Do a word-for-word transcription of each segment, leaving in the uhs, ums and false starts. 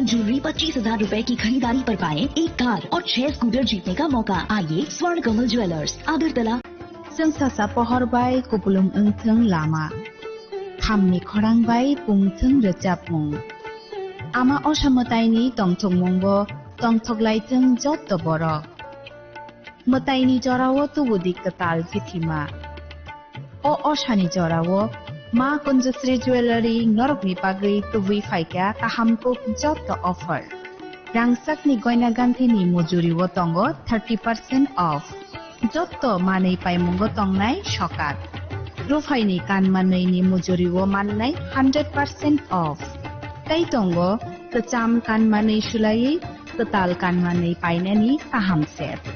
Jewelry पच्चीस हज़ार रुपए की खरीदारी पर पाएं एक कार और छह स्कूटर जीतने का मौका। आइए स्वर्ण कमल ज्वेलर्स, Agartala. Chwng sasa pohor bai kupulung wngthwng lama. Khamni khorang bai pungthwng rwchapmung. Ama osa mwtaini tongthokmungo tongthoklai chwng jotto borok. Mwtaini jorao tubu di kwtal khe thima. O osani jorao Ma Kunjusri Jewelry norokni bagwi tubui phaikha kaham kuk jotto offer. Rangchakni goina ganthini mujuri o tongo thirty percent off. Jotto manwi paimungo tongnai sokat. Ruphaini kanmanwini mujuri o mannai hundred percent off. Tei tongo kwcham kanmanwi sulaiwi kwtal kanmanwi painani kaham set.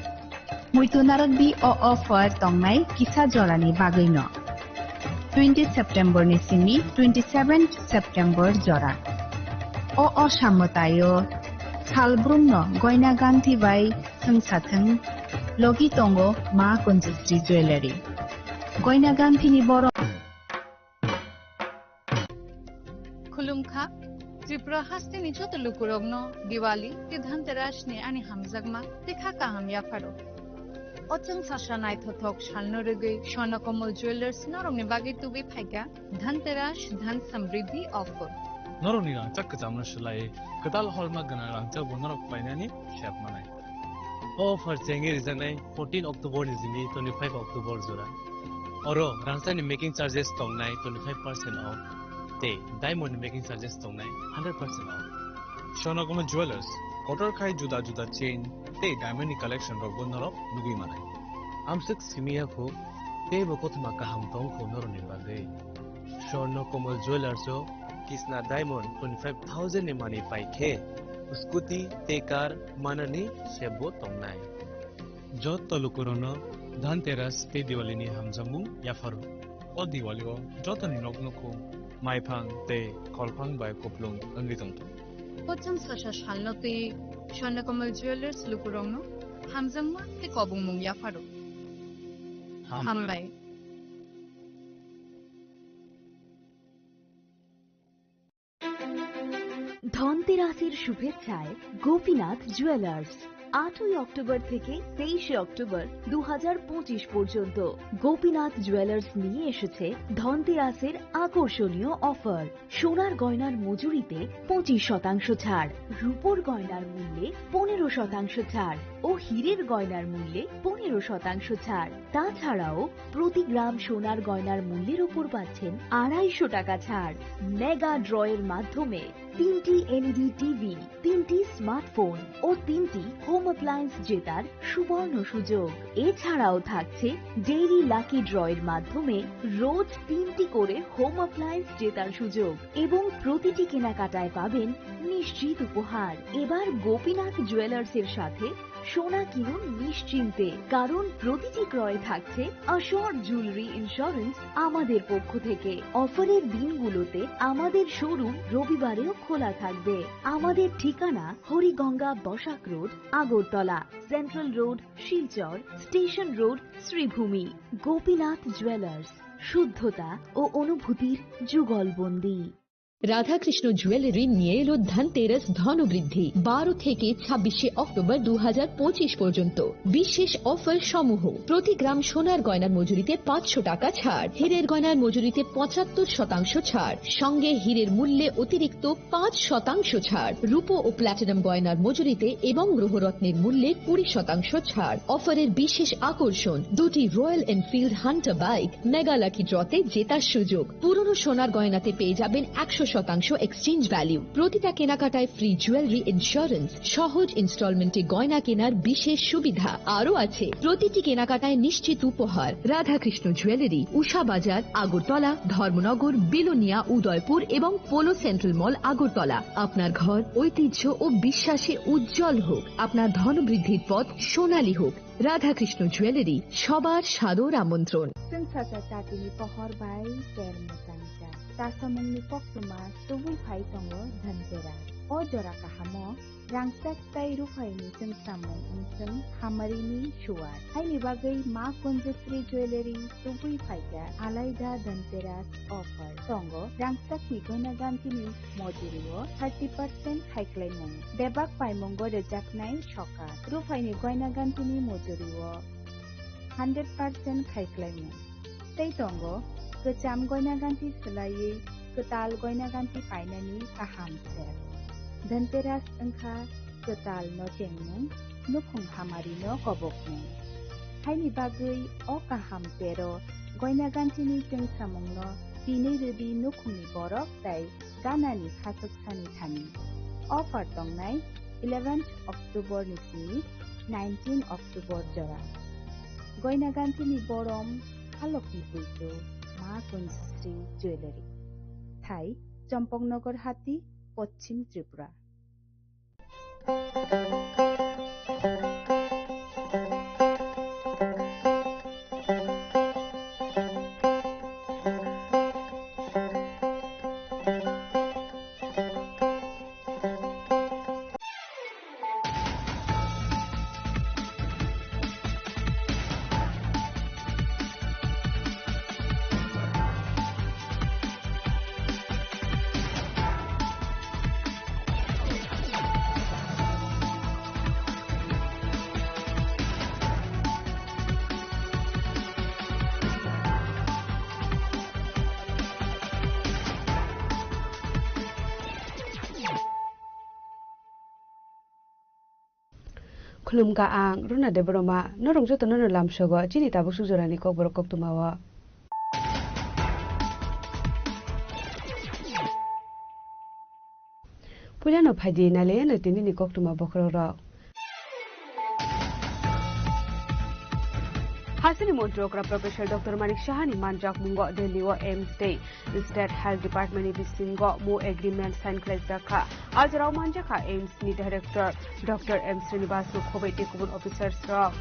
Muitu narwkdi o offer tongnai kisa jorani bagwino. Twenty September ni simi twenty seven September jora. O osa mwtaio salbrumno goina ganthi bai thwngsathwng logi tongo Ma Kunjusri Jewelry. Goina ganthini borom. Khulumkha, Tripura hasteni joto lukurokno Diwali tei Dhanteras ni ani hamjakma tei kha kaham yapharo. O chwng sasa naithothok salno rwgwi Swarna Kamal Jewelers norokni bagwi tubui phaikha Dhanteras Dhan Samriddhi offer. Norokni rangchak kwchamno swlaiwi kwtal holma gwnang rangchakbo norok painani sep manai. O offer chengwi rijaknai fourteen October ni simi twenty five October jora. Oro rangchakni making charges tongnai twenty five percent off tei diamond ni making charges tongnai hundred percent off. Swarna Kamal Jewelers, kotor khai juda juda chain tei diamond ni collection rokbo norok nugwi manai. Amswk simi ya kho, teibo kothoma kaham tong kho norokni bagwi. Swarna Kamal Jewelers o Kisna Diamond twenty five thousand ni manwi pai khe, scooty tei car manani sebo tongnai. Jotto lukurokno Dhanteras tei Diwali ni hamjakmung yapharo. O Diwali o jotoni nok nukhung maiphang tei kholphang bai kupulung wngwi tongthung. Pocham sasa salno twi Swarna Kamal Jewelers lukurokno hamjakma tei kobongmung yapharo. Hambai. Hambai. ধনতেরাসের শুভেচ্ছায় গোপীনাথ জুয়েলার্স। আটই অক্টোবর থেকে তেইশে অক্টোবর দু হাজার পঁচিশ পর্যন্ত গোপীনাথ জুয়েলার্স নিয়ে এসেছে ধনতেরাসের আকর্ষণীয় অফার। সোনার গয়নার মজুরিতে পঁচিশ শতাংশ ছাড়, রূপোর গয়নার মূল্যে পনেরো শতাংশ ছাড় ও হীরের গয়নার মূল্যে পনেরো শতাংশ ছাড়। তাছাড়াও প্রতি গ্রাম সোনার গয়নার মূল্যের ওপর পাচ্ছেন আড়াইশো টাকা ছাড়। মেগা ড্রয়ের মাধ্যমে তিনটি এলইডি টিভি, তিনটি স্মার্টফোন ও তিনটি হোম অ্যাপ্লায়েন্স জেতার সুবর্ণ সুযোগ। এছাড়াও থাকছে ডেইলি লাকি ড্রয়ের মাধ্যমে রোজ তিনটি করে হোম অ্যাপ্লায়েন্স জেতার সুযোগ এবং প্রতিটি কেনাকাটায় পাবেন নিশ্চিত উপহার। এবার গোপীনাথ জুয়েলার্সের সাথে সোনা কিনুন নিশ্চিন্তে, কারণ প্রতিটি ক্রয়ে থাকছে অ্যাশোর জুয়েলারি ইন্স্যুরেন্স আমাদের পক্ষ থেকে। অফারের দিনগুলোতে আমাদের শোরুম রবিবারেও খোলা থাকবে। আমাদের ঠিকানা Hariganga Basak road, Agartala, central road, Silchar, station road, Sribhumi. Gopinath jewellers, শুদ্ধতা ও অনুভূতির যুগলবন্দি। রাধাকৃষ্ণ জুয়েলারি নিয়ে এলো ধনতেরাস ধনবৃদ্ধি। বারো থেকে ছাব্বিশে অক্টোবর দু হাজার পঁচিশ পর্যন্ত বিশেষ অফার সমূহ। প্রতি গ্রাম সোনার গয়নার মজুরিতে পাঁচশো টাকা ছাড়, হীরের গয়নার মজুরিতে পঁচাত্তর শতাংশ ছাড়, সঙ্গে হীরের মূল্যে অতিরিক্ত পাঁচ শতাংশ ছাড়, রূপো ও প্ল্যাটিনাম গয়নার মজুরিতে এবং গ্রহরত্নের মূল্যে কুড়ি শতাংশ ছাড়। অফারের বিশেষ আকর্ষণ, দুটি royal Enfield Hunter bike mega lucky ড্রতে জেতার সুযোগ। পুরনো সোনার গয়নাতে পেয়ে যাবেন একশো শতাংশ এক্সচেঞ্জ ভ্যালু। প্রতিটা কেনাকাটায় ফ্রি জুয়েলারি ইন্স্যুরেন্স, সহজ ইনস্টলমেন্টে গয়না কেনার বিশেষ সুবিধা। আরও আছে প্রতিটি কেনাকাটায় নিশ্চিত উপহার। রাধাকৃষ্ণ জুয়েলারি, উষা বাজার, আগরতলা, ধর্মনগর, বিলোনিয়া, উদয়পুর এবং পোলো সেন্ট্রাল মল, আগরতলা। আপনার ঘর, ঐতিহ্য ও বিশ্বাসে উজ্জ্বল হোক। আপনার ধনবৃদ্ধির পথ সোনালী হোক। রাধাকৃষ্ণ জুয়েলারি, সবার সাদর আমন্ত্রণ। Chwng sasa chatini pohor bai ter mwchang cha. Chasamungni koktwma tubui phai tongo Dhanteras. O jora kahamo rangchak tei ruphaini chwngsamung wngchwng hamarini suwar. Haini bagwi Ma Kunjasri Jewellery tubui phaikha Alaida Dhanteras offer. Tongo rangchakni goina gantini mojurio thirty percent khaiklaimung. Bebak paimungo rwjaknai sokat. Ruphaini goina gantini mojurio hundred percent khaiklaimung. Tei tongo kwcham goina ganti swlaiwi kwtal goina ganti painani kaham sep. Dhanteras wngkha kwtal no chengmung, nukhung hamari no kobokmung. Haini bagwi o kaham pero goina gantini chwngsamung no tinwi rwdi nukhungni borok tei ganani khachuksani thani. Offer tongnai eleventh October ni simi nineteen October jora. Goina gantini borom halokni puitu Ma Kunjasri Jewellery. Thai, Champaknagar Hati, Poschim Tripura. Khulumkha ang Runa Debbarma, norok jotono no lamsogo chini tabuk suk jorani kokborok koktwmao. Puilano phaidi nailaiyano tinini koktwma bokhorokrok. Hasini montri okra Professor Doctor Manik Sahani manjak mungo Delhi o AIIMS tei State Health Department ni bisingo MoU agreement sign khlaijak kha. A jorao manjak kha AIIMS ni Director Doctor M Srinivas no khoboi tei kubun officers rok.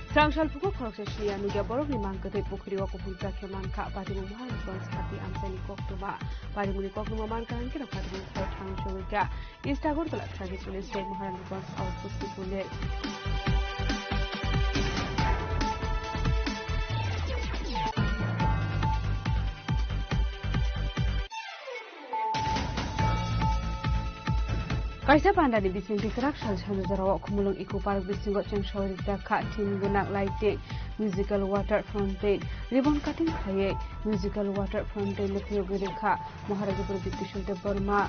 Srang salphuku khoroksa siniya nukya borokni mang kwthwi pukhuri o kuphung chakhe mankha. Patimung Maharani Gonj hati amchaini koktwma. Patimungni koktwma mankha hwnkhe no patimung thai thang sogwi kha. East Agartala Traffic Police tei Maharani Gonj Outpost ni police. Kaisa pandani bising tikrak sal sanjajorao Khumulwng Eco Park bisingo chengsawi rijak kha theme gwnang lighting, musical water fountain, ribbon cutting khaiwi musical water fountain no phiyogwi rwkha Maharajapura Bikishore Debbarma.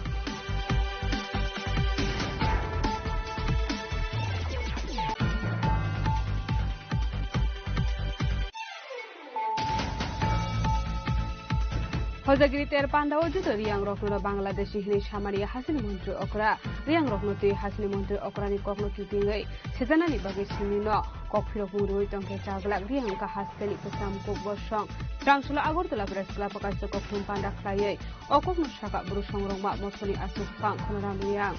Hojagiri ter pandao juda Riang rokno Bangladeshi hinwi samani hasini montri okra. Riang rokno twi hasini montri okrani kokno kitingwi sejanani bagwi sinino kok phirokmung rwui tongkhe chaglak Riang wngkha hasteni kwcham kuk bosong. Srang salo Agartala Press Club o kaisa kokthum panda khlaiwi o kokno sakha bwrwi songrokma mosoni aswk phang Khonaram Riang.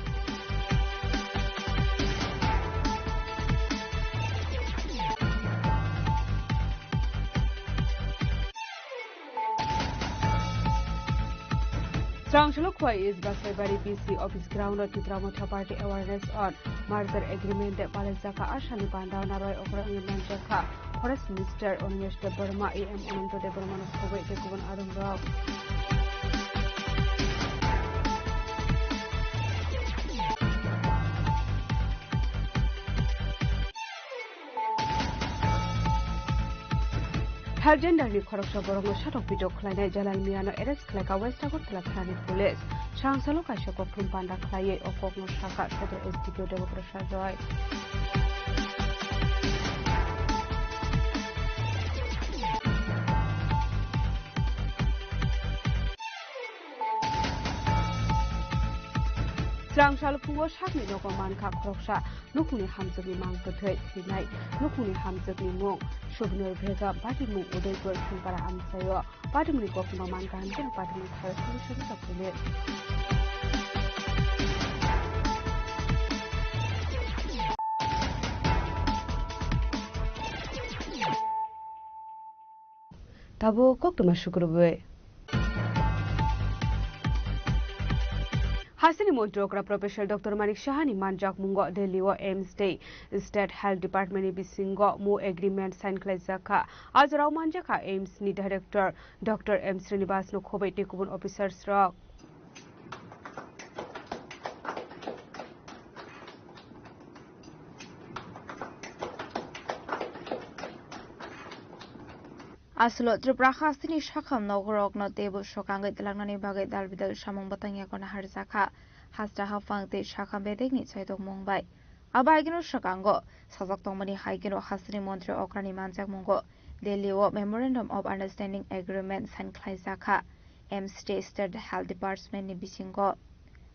Srang salo Khowai East Basaibari B C office ground o Tipra Motha Party awareness on merger agreement de palaijak kha. Asani panda o narwai okra wngwi manjak kha Forest Minister Animesh Debbarma, E M Ananta Debbarma no khoboi tei kubun adongrok. Third gender ni khoroksa borokno satok pitok khlainai Jalal Miano arrest khlaikha West Agartala thanani police. Srang salo kaisa kokthum panda khlaiwi o kokno sakha Sodor S D P O Debaprasad Roy. Srang sal phungo sakni nogo mankha khoroksa nukhungni hamjwkni mang kwthwi thwinai. Nukhungni hamjwkni mung Subnur Begum, patimung Udaipur, Thangpara amchaio. Patimungni koktwma mankha hwnkhe patimung thaio solution rok hwnwi. Tabuk koktwma sukrubwi. Hasteni montri okra Professor Doctor Manik Sahani manjakmungo Delhi o AIIMS tei State Health Department ni bisingo MoU agreement sign khlaijak kha. A jorao manjakha AIIMS ni Director Doctor M Srinivas no khobwi tei kubun officers rok. Aswlo Tripura hasteni sakham nogorokno teibo swkangwi twlangnani bagwi dal bidal samung bwtang yakarna harjakha. Hasta haphang tei sakham bedekni chaitokmung bai. Abo haikhe no swkango sajak tongmani haikhe no hasteni montri okrani manjakmungo Delhi o Memorandum of Understanding Agreement sign khlaijakha. AIIMS tei State Health Department ni bisingo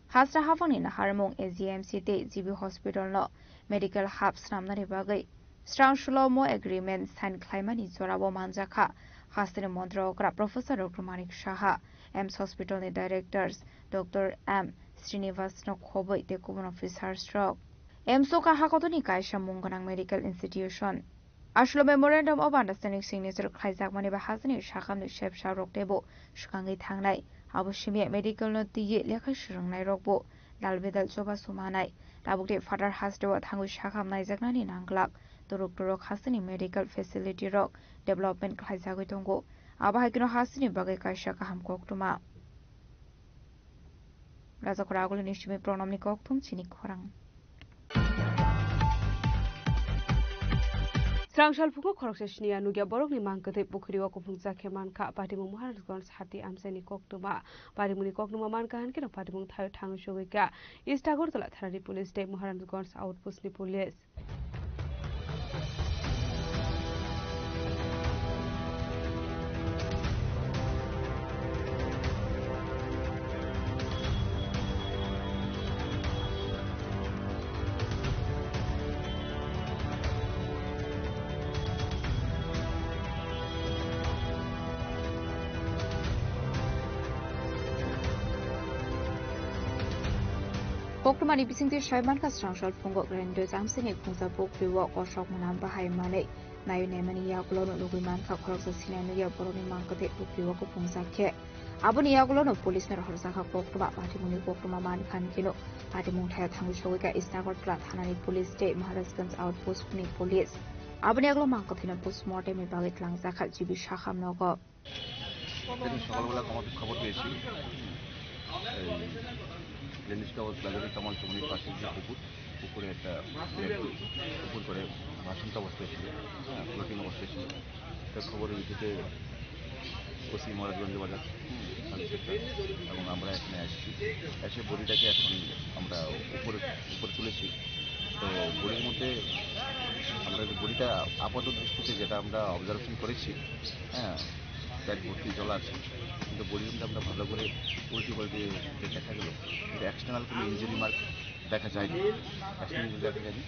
hasta haphangni naharmung AGMC tei GB Hospital no medical hub swnamnani bagwi Srangsulo MoU agreement sign khlaimani jorao manjakha. Hasteni montri okra Professor Doctor Manik Saha, AIIMS Hospital ni Directors Doctor M Srinivas no khobwi tei kubun officers rok. AIIMS o kaha kotorni kaisa mung gwnang medical institution. Aswlo Memorandum of Understanding signature khlaijakmani bai hasteni sakhamni sepsa rok teibo swkangwi thangnai. Abo simi medical no twiwi lekha swrwngnairokbo dal bedal choba sumanai. Tabuk tei phatar hasteo thangwi sakham naijaknani nangglak. Torok torok hasteni medical facility rok development khlaijagwi tongo. Abo hai kheno hasteni bagwi kaisa kaham koktwma. Rajakhor agulini simi Pranamni kokthum chini khorang. Srang salphungo khoroksa siniya nugya borokni mang kwthwi pukhuri o kuphung chakhe mankha. Patimung Maharajganj hati amchaini koktwma. Patimungni koktwma mankha hinkhe no patimung thaio thangwi sogwikha East Agartala thanani police tei Maharajganj outpost ni police. Koktwmani bisingtwi sai mankha, srang salphungo Grandeur Jamsini khungsa pukhri o kosok mwnam bahai manwi naiwi naimani yagulono nugwi mankha, khoroksa siniya nugya borokni mang kwthwi pukhri o kuphungjak khe. Aboni yagulono police no rohorjakha koktwma. Patimungni koktwma mankha hinkheno patimung thaio thangwi sogwikha East Agartala thanani police tei Maharajganj outpost ni police. Aboni yagulo mang kwthwino postmortem ni bagwi twlangjakha G B Sakham nogo. সেদিন সকালবেলা আমাদের খবর পেয়েছি, এই লেনিস্কা ও গ্লাজারি কামাল চৌমুহনীর পাশে যে পুকুর, পুকুরে একটা dead body, পুকুর করে ভাসন্ত অবস্থায় ছিল, হ্যাঁ, ফ্লোটিং অবস্থায় ছিল। তো খবরের ভিত্তিতে ওসি মহারাজগঞ্জ বাজার, হুম, সাব ইন্সপেক্টর এবং আমরা এখানে আসছি, এসে বডিটাকে এখন আমরা উপরে, উপরে তুলেছি। তো বডির মধ্যে আমরা যে বডিটা আপাত দৃষ্টিতে যেটা আমরা অবজারভেশন করেছি, হ্যাঁ, পেট ভর্তি জল আছে, কিন্তু বডির মধ্যে আমরা ভালো করে উল্টি পাল্টি যে দেখা গেল, কিন্তু এক্সটার্নাল কোনো ইনজুরি মার্ক দেখা যায়নি, এক্সটার্নাল ইনজুরি দেখা যায়নি।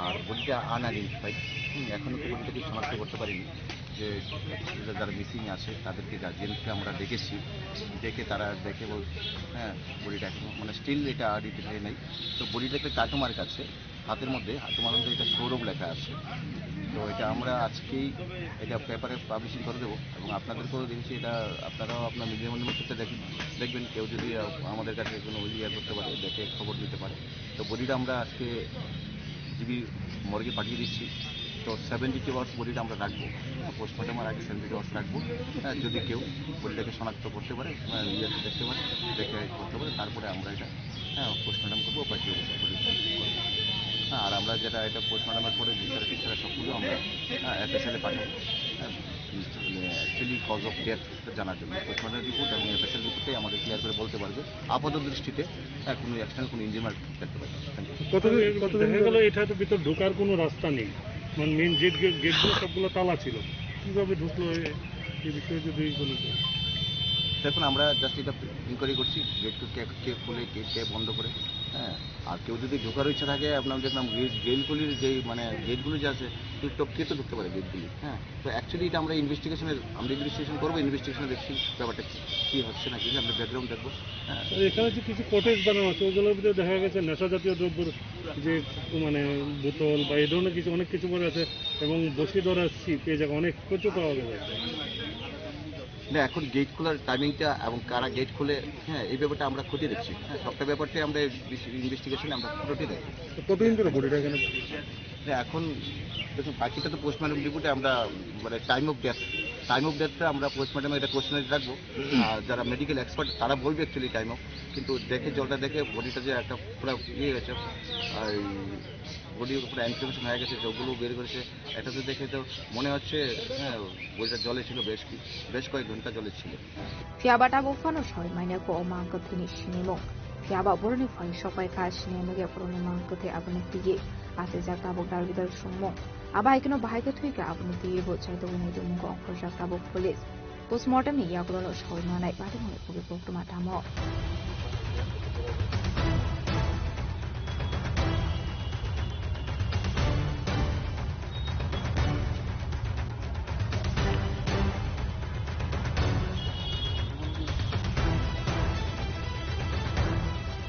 আর বডিটা আনআইডেন্টিফাইড, হুম, এখনো তো বডিটাকে শনাক্ত করতে পারিনি যে যারা মিসিং আছে তাদেরকে গার্জিয়ানকে আমরা ডেকেছি, ডেকে তারা দেখে বল, হ্যাঁ, বডিটা এখন মানে স্টিল এটা আইডেন্টিফাই নেই। তো বডিটা একটা টাটু মার্ক আছে হাতের মধ্যে, তোমার মধ্যে এটা সৌরভ লেখা আছে। তো এটা আমরা আজকেই এটা পেপারে পাবলিশিং করে দেবো এবং আপনাদেরকেও দেখেছি, এটা আপনারাও আপনার মিডিয়ার মাধ্যমে সেটা দেখেন, দেখবেন। কেউ যদি, আহ, আমাদের কাছে কোনো ইয়ে করতে পারে, দেখে খবর দিতে পারে। তো বডিটা আমরা আজকে জিবি মর্গে পাঠিয়ে দিচ্ছি। তো সেভেন্টি টু আওয়ার্স বডিটা আমরা রাখবো, হ্যাঁ, পোস্টমর্টমের আগে সেভেন্টি টু আওয়ার্স রাখবো। হ্যাঁ, যদি কেউ বডিটাকে শনাক্ত করতে পারে, হ্যাঁ, ইয়ে দেখতে পারে, দেখে করতে পারে, তারপরে আমরা এটা, হ্যাঁ, পোস্টমর্টম করবো বা কেউ করবো। হ্যাঁ, আর আমরা যেটা এটা পোস্টমর্টমের পরে বিচারা টিচারা সবগুলো আমরা, হ্যাঁ, এফএসএল এ পাঠাবো। হ্যাঁ, মানে অ্যাকচুয়ালি কজ অফ ডেথ জানার জন্য পোস্টমর্টম রিপোর্ট এবং এফএসএল রিপোর্টটাই আমাদের ক্লিয়ার করে বলতে পারবে। আপাত দৃষ্টিতে, হ্যাঁ, কোনো এক্সটার্নাল কোনো ইঞ্জিন মার্ক দেখতে পাচ্ছি না। Thank you. কতদিন, কতদিন দেখা গেল ধরে? এটা তো ভিতর ঢোকার কোনো রাস্তা নেই, মানে মেইন গেট, গেট, গেটগুলো সবগুলো তালা ছিল, কিভাবে ঢুকলো এ-, এই বিষয়ে যদি বলে দেন। দেখুন, আমরা জাস্ট এটা ইনকোয়ারি করছি, গেট কে, কে খুলে, কে, কে বন্ধ করে, হ্যাঁ। আর কেউ যদি ঢোকার ইচ্ছা থাকে, আপনার দেখলাম গ্রিল, গ্রিলগুলির যেই মানে গেটগুলি যে আছে, কে তো, কে তো ঢুকতে পারে গেটগুলি, হ্যাঁ। তো অ্যাকচুয়ালি এটা আমরা ইনভেস্টিগেশনের, আমরা ইনভেস্টিগেশন করবো, ইনভেস্টিগেশনে দেখছি ব্যাপারটা কি, কি হচ্ছে না কি, আমরা ব্যাকগ্রাউন্ড দেখবো, হ্যাঁ। তো এখানে যে কিছু কটেজ বানানো আছে, ওগুলোর ভিতরে দেখা গেছে নেশা জাতীয় দ্রব্যর যে মানে বোতল বা এই ধরনের কিছু, অনেক কিছু পড়ে আছে এবং বসি ধরা ছিপ, এই জায়গায় অনেক কিছু পাওয়া গেছে। না, এখন গেট খোলার টাইমিংটা এবং কারা গেট খোলে, হ্যাঁ, এই ব্যাপারটা আমরা খতিয়ে দেখছি। হ্যাঁ, সবটা ব্যাপারটাই আমরা ইনভেস্টিগেশনে আমরা খতিয়ে দেখছি। তো কতদিন ধরে বডিটা এখানে? না, এখন দেখুন, বাকিটা তো পোস্টমর্টম রিপোর্টে আমরা, মানে, time of death, time of ডেথটা আমরা পোস্টমর্টমে এটা কোশ্চেন রাখবো। আর যারা মেডিকেল এক্সপার্ট, তারা বলবে অ্যাকচুয়ালি টাইম অফ, কিন্তু দেখে, জলটা দেখে বডিটা যে একটা পুরো ইয়ে হয়েছে, আর বডির উপরে ইনফ্লামেশন হয়ে গেছে, চোখগুলো বের করেছে, এটা তো দেখে তো মনে হচ্ছে, হ্যাঁ, বডিটা জলে ছিল বেশ কি, বেশ কয়েক ঘন্টা জলে ছিল। Phiya ba tabuk phano sawi manya ko o mang kwthwini sinimung. Phiya ba boroni phai sokpai kha sini manya boroni mang kwthwi abono twiwi asijak tabuk dal bidal songmung. Abo hai kheno bahai kwthwi kha abono twiwi bo chaitogwi nai tongmung khe ongkhorjak tabuk police. Postmortem ni yagulo no sawi manai batimung ni koktwma tamo.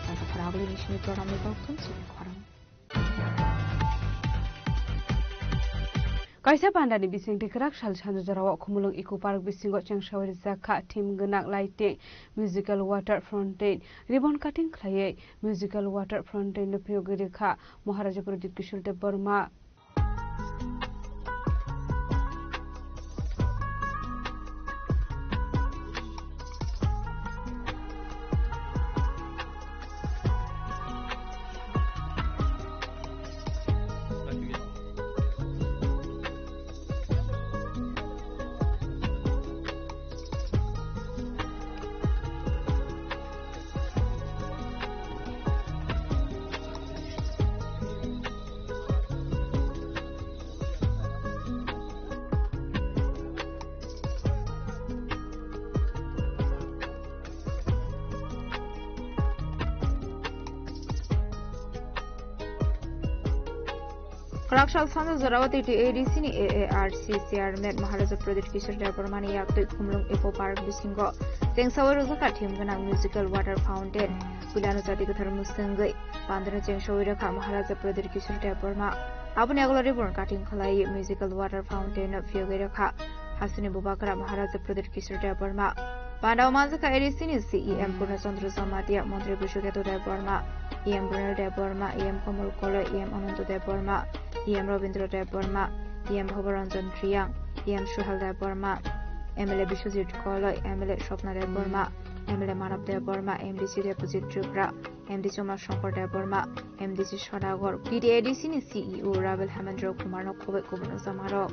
Saka Faraguli ni simi program ni kok thum simi khorang. Kaisa pandani bisingtwi kwrak sal sanjajorao Khumulwng Eco Park bisingo chengsawi rijak kha theme gwnang lighting, musical water fountain, ribbon cutting khlaiwi musical water fountain no phiyogwi rwkha Maharaja Pradyut Kishore Debbarma. Kwrak sal sanjajorao T T A D C ni A A R C chairman Maharaja Pradyut Kishore Debbarma ni yaktwi Khumulwng Eco Park bisingo chengsawi rwjakha theme gwnang musical water fountain. Puilano Jati Kwthar mwswngwi pandano chengsawi rwkha Maharaja Pradyut Kishore Debbarma. Aboni yagulo ribbon cutting khlaiwi musical water fountain no phiyogwi rwkha. Hasteni Bubagra Maharaja Pradyut Kishore Debbarma. Pandao manjakha A D C ni C E M Purna Chandra Jamatia, Montri Biswaketu Debbarma, E M Ronel Debbarma, E M Komol Koloi, E M Ananto Debbarma, E M Rabindra Debbarma, E M Bhavaranjan Riyang, E M Suhel Debbarma, M L A Biswajit Koloi, M L A Swapna Debbarma, M L A Manav Debbarma, M D C Debojit Tripura, M D C Uma Shankar Debbarma, M D C Sonagor, T T A D C ni C E O Rabel Hemendra Kumar no khoboi kubun wngjakmarok.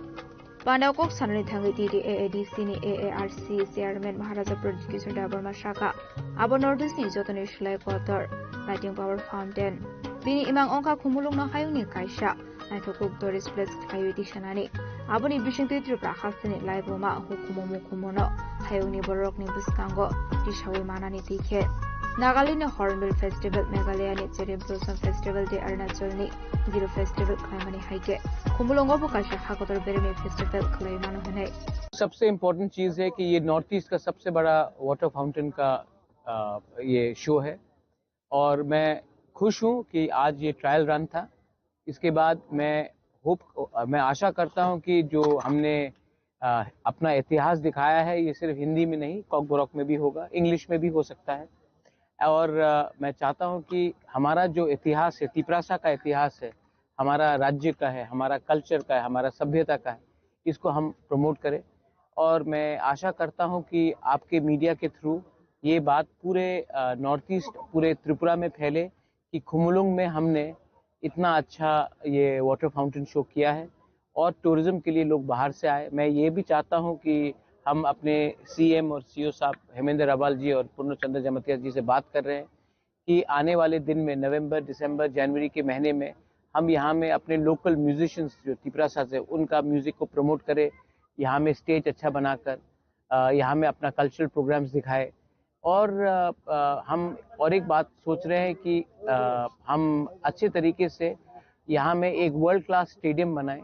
Pandao kok sanani thangwi T T A A D C ni A A R C chairman Maharaja Pradyut Kishore Debbarma saka, abo North East ni jotoni slai kotor lighting power fountain. Bini imang wngkha Khumulwng no hayungni kaisa naithok kuk tourist place khlaiwi tisanani. Aboni bisingtwi Tripura hasteni laibuma hukumu mukumu no hayungni bororokni bwskango tisawi manani twi khe Nagaland ni Hornbill Festival, Meghalaya ni Cherry Blossom Festival tei Arunachal ni Ziro Festival khlaimani hai khe Khumulwngo bo kaisa hakotor beremni festival khlai mano hwnwi. सबसे इम्पोर्टेंट चीज़ है कि ये north east का सबसे बड़ा water fountain का अ, ये शो है और मैं खुश हूँ कि आज ये ट्रायल रन था। इसके बाद मैं होप, मैं आशा करता हूँ कि जो हमने अ, अपना इतिहास दिखाया है, ये सिर्फ हिंदी में नहीं, कॉकबोरॉक में भी होगा, इंग्लिश में भी हो सकता है। और अ, मैं चाहता हूँ कि हमारा जो इतिहास है, तिपरासा का इतिहास है, हमारा राज्य का है, हमारा कल्चर का है, हमारा सभ्यता का है, इसको हम प्रमोट करें। और मैं आशा करता हूँ कि आपके मीडिया के थ्रू ये बात पूरे अ, नॉर्थ ईस्ट, पूरे त्रिपुरा में फैले कि खुमुलुंग में हमने इतना अच्छा ये वाटर फाउंटेन शो किया है और टूरिज्म के लिए लोग बाहर से आए। मैं ये भी चाहता हूँ कि हम अपने सीएम और सीओ साहब हेमेंद्र अबाल जी और पूर्ण चंद्र जमतिया जी से बात कर रहे हैं कि आने वाले दिन में नवंबर, दिसंबर, जनवरी के महीने में हम यहाँ में अपने लोकल म्यूजिशियंस जो तिपरासा से, उनका म्यूजिक को प्रमोट करें, यहाँ में स्टेज अच्छा बनाकर अ, यहाँ में अपना कल्चरल प्रोग्राम्स दिखाए। और अ, अ, हम और एक बात सोच रहे हैं कि अ, हम अच्छे तरीके से यहाँ में एक वर्ल्ड क्लास स्टेडियम बनाएं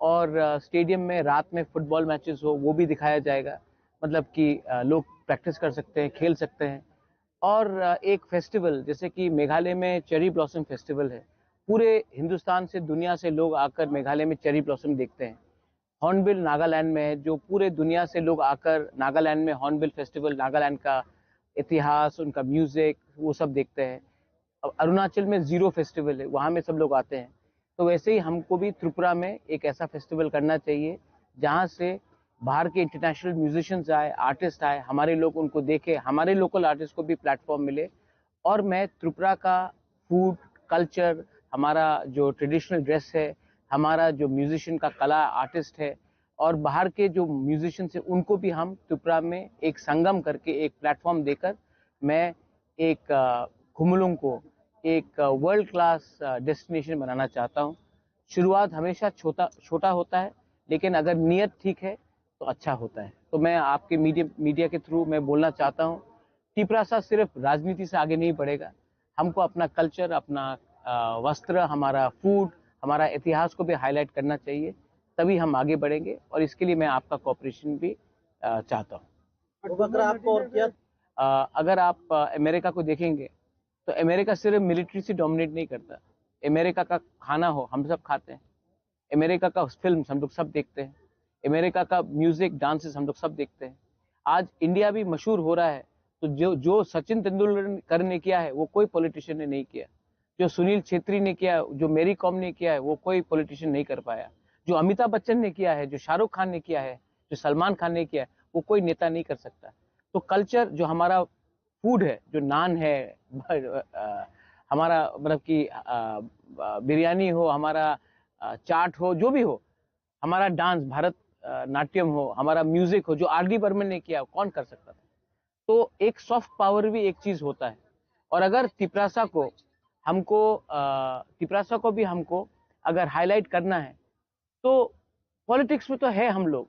और अ, स्टेडियम में रात में फुटबॉल मैचेस हो, वो भी दिखाया जाएगा। मतलब कि अ, लोग प्रैक्टिस कर सकते हैं, खेल सकते हैं। और अ, एक फेस्टिवल, जैसे कि मेघालय में चेरी ब्लॉसम फेस्टिवल है, पूरे हिंदुस्तान से, दुनिया से लोग आकर मेघालय में चेरी ब्लॉसम देखते हैं। हॉर्नबिल नागालैंड में है, जो पूरे दुनिया से लोग आकर नागालैंड में हॉर्नबिल फेस्टिवल, नागालैंड का इतिहास, उनका म्यूजिक, वो सब देखते हैं। अब अरुणाचल में जीरो फेस्टिवल है, वहाँ में सब लोग आते हैं। तो वैसे ही हमको भी त्रिपुरा में एक ऐसा फेस्टिवल करना चाहिए, जहाँ से बाहर के इंटरनेशनल म्यूजिशियंस आए, आर्टिस्ट आए, हमारे लोग उनको देखे, हमारे लोकल आर्टिस्ट को भी प्लेटफॉर्म मिले। और मैं त्रिपुरा का फूड, कल्चर, हमारा जो ट्रेडिशनल ड्रेस है, हमारा जो म्यूजिशियन का कला, आर्टिस्ट है, और बाहर के जो म्यूजिशियंस हैं, उनको भी हम त्रिपुरा में एक संगम करके, एक प्लेटफॉर्म देकर मैं एक, अ, खुमलुंग को एक, अ, वर्ल्ड क्लास, अ, डेस्टिनेशन बनाना चाहता हूँ। शुरुआत हमेशा छोटा, छोटा होता है, लेकिन अगर नीयत ठीक है, तो अच्छा होता है। तो मैं आपके मीडिया, मीडिया के थ्रू मैं बोलना चाहता हूँ, तिपरासा सिर्फ राजनीति से आगे नहीं बढ़ेगा। हमको अपना कल्चर, अपना, अ, वस्त्र, हमारा फूड, हमारा इतिहास को भी हाईलाइट करना चाहिए, तभी हम आगे बढ़ेंगे। और इसके लिए मैं आपका कोऑपरेशन भी, अ, चाहता हूँ। वो बकरा आपको और क्या? अ, अगर आप, अ, अमेरिका को देखेंगे, तो अमेरिका सिर्फ मिलिट्री से डोमिनेट नहीं करता। अमेरिका का खाना हो, हम सब खाते हैं। अमेरिका का फिल्म हम लोग सब देखते हैं। अमेरिका का म्यूजिक, डांसेस हम लोग सब देखते हैं। आज इंडिया भी मशहूर हो रहा है, तो जो, जो सचिन तेंदुलकर ने किया है, वो कोई पॉलिटिशियन ने नहीं किया। जो सुनील छेत्री ने किया, जो मेरी कॉम ने किया है, वो कोई पॉलिटिशियन नहीं कर पाया। जो अमिताभ बच्चन ने किया है, जो शाहरुख खान ने किया है, जो सलमान खान ने किया है, वो कोई नेता नहीं कर सकता। तो कल्चर, जो हमारा फूड है, जो नान है, अ, हमारा मतलब कि, अ, अ, बिरयानी हो, हमारा, अ, चाट हो, जो भी हो, हमारा डांस, भारत, अ, नाट्यम हो, हमारा म्यूजिक हो, जो आर डी बर्मन ने किया, कौन कर सकता था? तो एक सॉफ्ट पावर भी एक चीज होता है। और अगर तिपरासा को हमको, अ, तिपरासा को भी हमको अगर हाईलाइट करना है, तो पॉलिटिक्स में तो है हम लोग,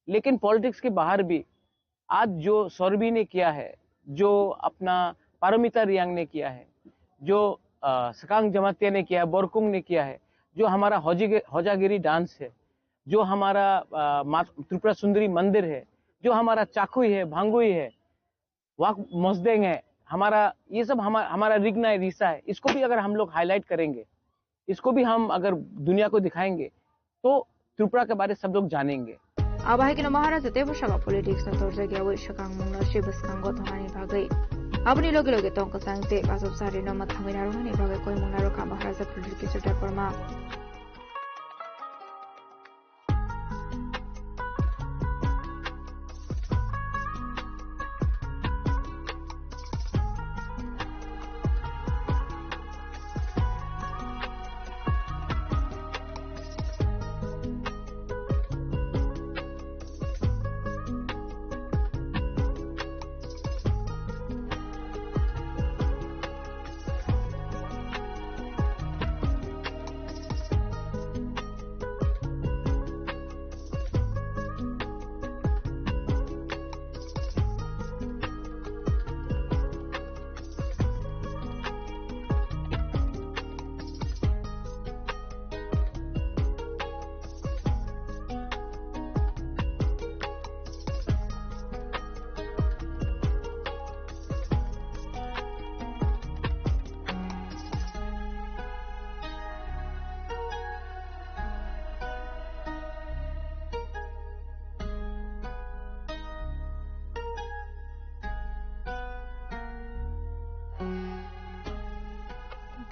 लेकिन पॉलिटिक्स के बाहर भी आज जो सौरभी ने किया है, जो अपना पारमिता रियांग ने किया है, जो, अ, सकांग जमातिया ने किया है, बोरकुंग ने किया है, जो हमारा होजिगे-, होजागिरी डांस है, जो हमारा, अ, मात-, त्रिपुरा सुंदरी मंदिर है, जो हमारा चाखुई है, भांगुई है, वाक मोजदेंग है, हमारा, ये सब हमा-, हमारा रिगना है, रिसा है, इसको भी अगर हम लोग हाईलाइट करेंगे, इसको भी हम अगर दुनिया को दिखाएंगे, तो त्रिपुरा के बारे सब लोग जानेंगे। Abo hai kheno Maharaja tei bwskango politics no torjak yawi swkang mungno se bwskango thangani bagwi. Aboni loge loge tong kwchang tei bachajak sari no mwthangwi narwknani bagwi koi mungna rwkha Maharaja Pradyut Kishore Debbarma.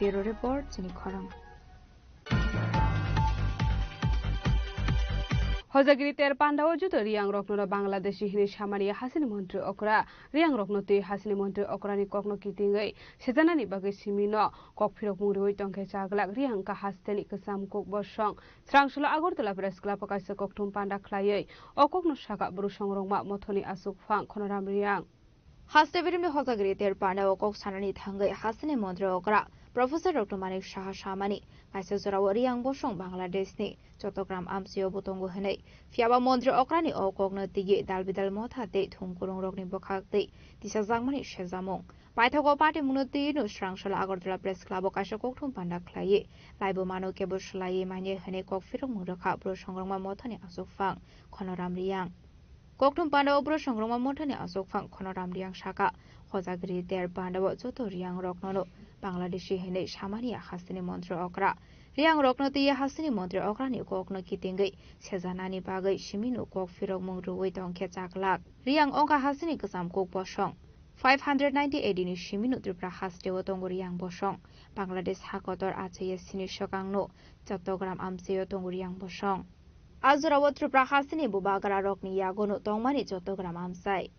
Bureau Report, chini khorang. Hojagiri ter pandao joto Riang rokno Bangladeshi hinwi samani hasini montri okra. Riang rokno twi hasini montri okrani kokno kitingwi sejanani bagwi simino kok phirokmung riwi tongkhe chaglak Riang ka hasteni kwcham kuk bosong. Srangsulo Agartala Press Club o kaisa kokthum panda khlaiwi o kokno saka bwrwi songrokma mothoni aswk phang Khonoram Riang. Haste birimni hojagiri ter pandao kok sanani thangwi hasteni montri okra Professor Doctor Manik Saha samani, kaisa jorao Riang bosong Bangladeshni Chottogram amchio bo tongo hwnwi. Phiyaba montri okrani o kokno tigi dalbidal motha tei thumkurungrokni bwkhak twi tisajakmani sejamung. Paithago party mungno twi no Srangsola Agartala Press Club o kaisa kokthum panda khlaiwi, laibo mano kebo swlaiwi manya hwnwi kok phirokmung rwkha bwrwi songrokma mothani aswk phang Khonoram Riang. Kokthum panda o bwrwi songrokma mothani aswk phang Khonoram Riang saka, hojagiri ter panda o joto Riang rokno no Bangladeshi hinwi samani hasteni montri okra Riang rokno twiwi hasteni montri okrani kokno kitingwi sejanani bagwi simino kok phirokmung rwui tongkhe chaklak. Riang wngkha hasteni kwcham kuk bosong. Five hundred ninety A D ni simino Tripura hasteo tongo Riang bosong. Bangladesh hakotor achaiya sini swkangno Chattogram amchaio tongo Riang bosong. A jorao Tripura hasteni bubagra rokni yagono tongmani Chattogram amchai.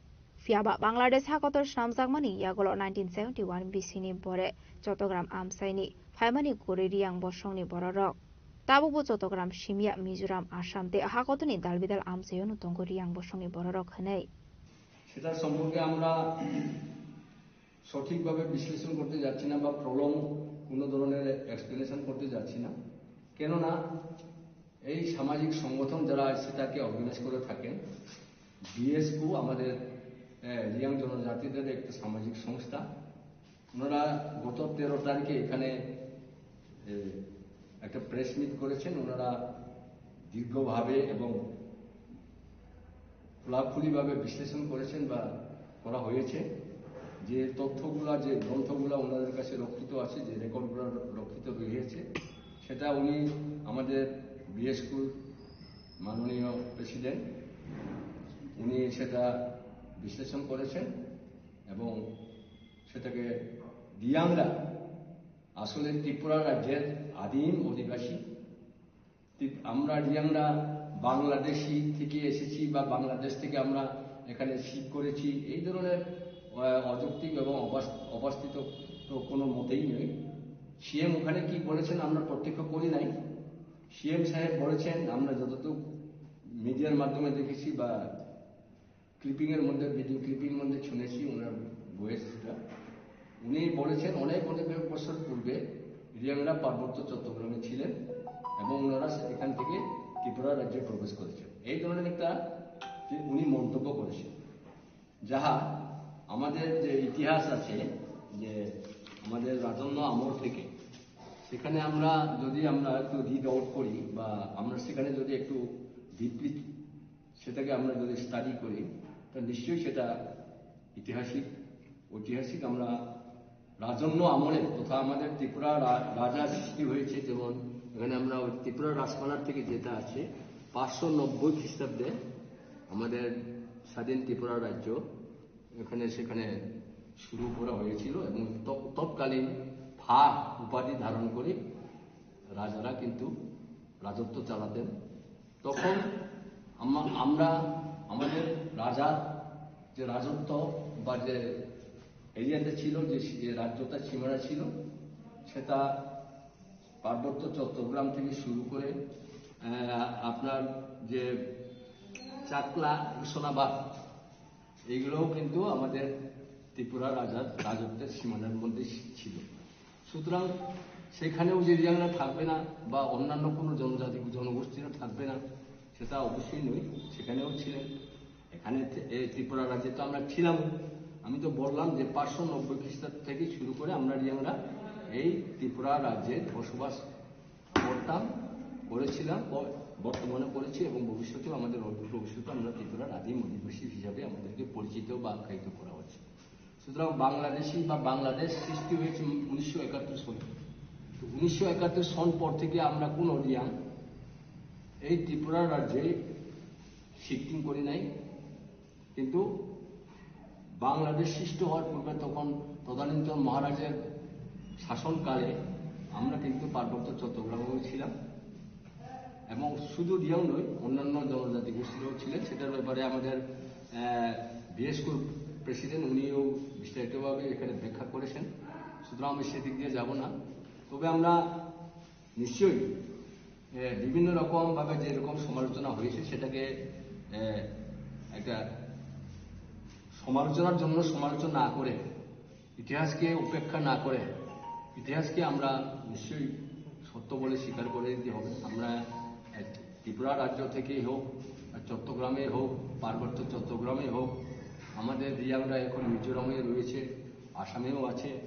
Phiya ba Bangladesh hakotor swnamjakmani yagulo nineteen seventy-one bisini bore Chattogram amchaini phaimani kwrwi Riang bosongni bororok. Tabukbo Chattogram simya Mizoram, Assam tei hakotorni dalbidal amchaiono tongo Riang bosongni bororok hwnwi. সেটার সম্পর্কে আমরা সঠিকভাবে বিশ্লেষণ করতে যাচ্ছি না বা প্রলং কোনো ধরনের এক্সপ্লেনেশন করতে যাচ্ছি না, কেননা এই সামাজিক সংগঠন যারা সেটাকে অর্গানাইজ করে থাকেন, বিএসকু আমাদের আহ, রিয়াং জনজাতিদের একটা সামাজিক সংস্থা। ওনারা গত তেরো তারিখে এখানে এ, একটা প্রেস মিট করেছেন। ওনারা দীর্ঘভাবে এবং খোলাখুলিভাবে বিশ্লেষণ করেছেন বা করা হয়েছে যে তথ্যগুলা, যে গ্রন্থগুলা ওনাদের কাছে রক্ষিত আছে, যে রেকর্ডগুলো রক্ষিত রয়েছে, সেটা উনি আমাদের বিএসকুর মাননীয় প্রেসিডেন্ট, উনি সেটা বিশ্লেষণ করেছেন এবং সেটাকে রিয়াংরা আসলে ত্রিপুরা রাজ্যের আদিম অধিবাসী। তি-, আমরা রিয়াংরা বাংলাদেশি থেকে এসেছি বা বাংলাদেশ থেকে আমরা এখানে শিফট করেছি, এই ধরনের আহ, অযৌক্তিক এবং অবাস- অবাস্তব তো কোনো মতেই নেই। সিএম ওখানে কি বলেছেন আমরা প্রত্যক্ষ করি নাই। সিএম সাহেব বলেছেন, আমরা যতটুকু মিডিয়ার মাধ্যমে দেখেছি বা ক্লিপিং এর মধ্যে, ভিডিও ক্লিপিং মধ্যে শুনেছি ওনার ভয়েস যেটা, উনি বলেছেন অনেক অনেক বছর পূর্বে রিয়াংরা পার্বত্য চট্টগ্রামে ছিলেন এবং ওনারা এখান থেকে ত্রিপুরা রাজ্যে প্রবেশ করেছেন, এই ধরনের একটা উনি মন্তব্য করেছেন। যাহা আমাদের যে ইতিহাস আছে, যে আমাদের রাজন্য আমল থেকে, সেখানে আমরা যদি আমরা একটু রিড আউট করি বা আমরা সেখানে যদি একটু ডিপলি সেটাকে আমরা যদি স্টাডি করি, তা নিশ্চয়ই সেটা ঐতিহাসিক ঐতিহাসিক আমরা রাজন্য আমলে তথা আমাদের ত্রিপুরা রা- রাজা সৃষ্টি হয়েছে, যেমন এখানে আমরা ওই ত্রিপুরা রাজপালার থেকে যেটা আছে, পাঁচশো নব্বই খ্রিস্টাব্দে আমাদের স্বাধীন ত্রিপুরা রাজ্য এখানে সেখানে শুরু করা হয়েছিল এবং তৎ- তৎকালীন ফা উপাধি ধারণ করে রাজারা কিন্তু রাজত্ব চালাতেন। তখন আমা- আমরা আমাদের রাজার যে রাজত্ব বা যে এরিয়াটা ছিল, যে সি- যে রাজ্যটা সীমানা ছিল, সেটা পার্বত্য চট্টগ্রাম থেকে শুরু করে আহ, আপনার যে চাকলা, হোসনাবাদ, এইগুলোও কিন্তু আমাদের ত্রিপুরা রাজার রাজত্বের সীমানার মধ্যে ছিল। সুতরাং সেখানেও যে রিয়াংরা থাকবে না বা অন্যান্য কোনো জনজাতি জনগোষ্ঠীরা থাকবে না, সেটা অবশ্যই নয়, সেখানেও ছিলেন। এখানে থে- এই ত্রিপুরা রাজ্যে তো আমরা ছিলাম। আমি তো বললাম যে পাঁচশো নব্বই খ্রিস্টাব্দ থেকে শুরু করে আমরা রিয়াংরা এই ত্রিপুরা রাজ্যে বসবাস করতাম, করেছিলাম, ব- বর্তমানে করেছি এবং ভবিষ্যতেও আমাদের অদূর ভবিষ্যতে আমরা ত্রিপুরার আদিম অধিবাসী হিসাবে আমাদেরকে পরিচিত বা আখ্যায়িত করা হচ্ছে। সুতরাং বাংলাদেশি বা বাংলাদেশ সৃষ্টি হয়েছে উনিশশো একাত্তর সনে। তো উনিশশো একাত্তর সন পর থেকে আমরা কোনো রিয়াং এই ত্রিপুরা রাজ্যে শিফটিং করি নাই। কিন্তু বাংলাদেশ সৃষ্টি হওয়ার পূর্বে তখন তদানীন্তন মহারাজের শাসনকালে আমরা কিন্তু পার্বত্য চট্টগ্রামেও ছিলাম এবং শুধু রিয়াং নয়, অন্যান্য জনজাতি গোষ্ঠীরাও ছিলেন। সেটার ব্যাপারে আমাদের বিএসকুর প্রেসিডেন্ট উনিও বিস্তারিতভাবে এখানে ব্যাখ্যা করেছেন। সুতরাং আমি সেদিক দিয়ে যাব না। তবে আমরা নিশ্চয়ই এ, বিভিন্ন রকম ভাবে যেরকম সমালোচনা হয়েছে সেটাকে এ, একটা সমালোচনার জন্য সমালোচনা না করে, ইতিহাসকে উপেক্ষা না করে, ইতিহাসকে আমরা নিশ্চয়ই সত্য বলে স্বীকার করে নিতে হবে। আমরা এ, ত্রিপুরা রাজ্য থেকেই হোক, আর চট্টগ্রামে হোক, পার্বত্য চট্টগ্রামে হোক, আমাদের রিয়াংরা এখন মিজোরামে রয়েছে, আসামেও আছে।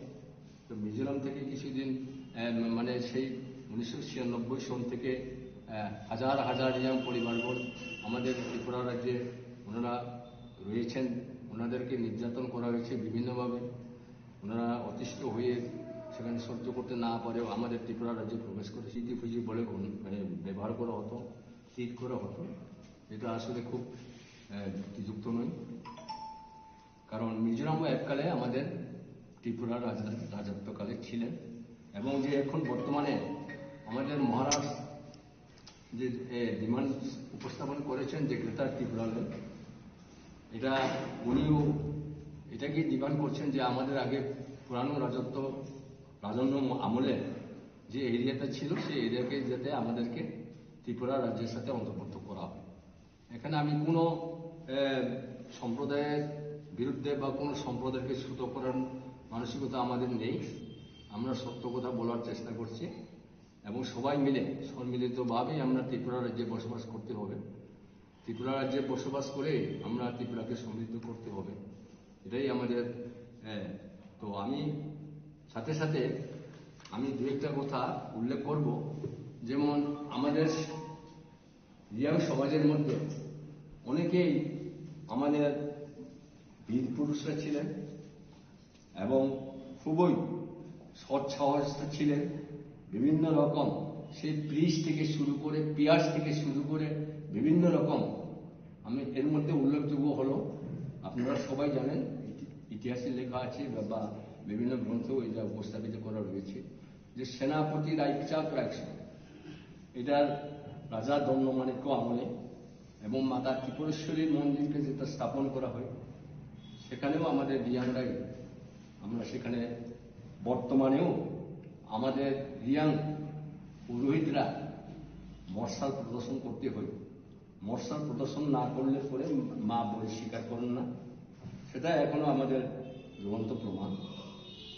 তো মিজোরাম থেকে কিছুদিন আহ, মানে সেই উনিশশো ছিয়ানব্বই সন থেকে আহ, হাজার হাজার রিয়াং পরিবারগণ আমাদের ত্রিপুরা রাজ্যে ওনারা রয়েছেন। ওনাদেরকে নির্যাতন করা হয়েছে বিভিন্নভাবে। ওনারা অতিষ্ঠ হয়ে সেখানে সহ্য করতে না পারেও আমাদের ত্রিপুরা রাজ্যে প্রবেশ করে সিটি ফিজি বলে গণ-, মানে, ব্যবহার করা হতো, ট্রিট করা হতো। এটা আসলে খুব, আহ, যুক্তিযুক্ত নয়। কারণ মিজোরামও এককালে আমাদের ত্রিপুরার রাজা-, রাজত্বকালে ছিলেন, এবং যে এখন বর্তমানে আমাদের মহারাজ যে, এ, ডিমান্ড উপস্থাপন করেছেন যে গ্রেটার ত্রিপুরাল্যান্ড, এটা উনিও এটা কি ডিমান্ড করছেন যে আমাদের আগে পুরানো রাজত্ব, রাজন্য আমলে যে এরিয়াটা ছিল, সেই এরিয়াকে যাতে আমাদেরকে ত্রিপুরা রাজ্যের সাথে অন্তর্ভুক্ত করা হয়। এখানে আমি কোনো, এ, সম্প্রদায়ের বিরুদ্ধে বা কোনো সম্প্রদায়কে ছোট করার মানসিকতা আমাদের নেই। আমরা সত্য কথা বলার চেষ্টা করছি এবং সবাই মিলে সম্মিলিতভাবে আমরা ত্রিপুরা রাজ্যে বসবাস করতে হবে। ত্রিপুরা রাজ্যে বসবাস করে আমরা ত্রিপুরাকে সমৃদ্ধ করতে হবে, এটাই আমাদের। এ, তো আমি সাথে সাথে আমি দু একটা কথা উল্লেখ করব, যেমন আমাদের রিয়াং সমাজের মধ্যে অনেকেই আমাদের বীর পুরুষরা ছিলেন এবং খুবই সৎ সাহস ছিলেন। বিভিন্ন রকম সেই প্রিস্ট থেকে শুরু করে, পিয়ার্স থেকে শুরু করে বিভিন্ন রকম। আমি এর মধ্যে উল্লেখযোগ্য হলো, আপনারা সবাই জানেন, ইতি-, ইতিহাসে লেখা আছে বা, বা বিভিন্ন গ্রন্থেও এটা উপস্থাপিত করা রয়েছে যে সেনাপতি রায়চাঁদ রায়সিং, এটার রাজা দণ্ডমাণিক্য আমলে এবং মাতা ত্রিপুরেশ্বরীর মন্দিরকে যেটা স্থাপন করা হয়, সেখানেও আমাদের রিয়াংরাই, আমরা সেখানে বর্তমানেও আমাদের রিয়াং পুরোহিতরা মশাল প্রদর্শন করতে হয়। মশাল প্রদর্শন না করলে পরে মা বলি স্বীকার করেন না, সেটা এখনো আমাদের জ্বলন্ত প্রমাণ।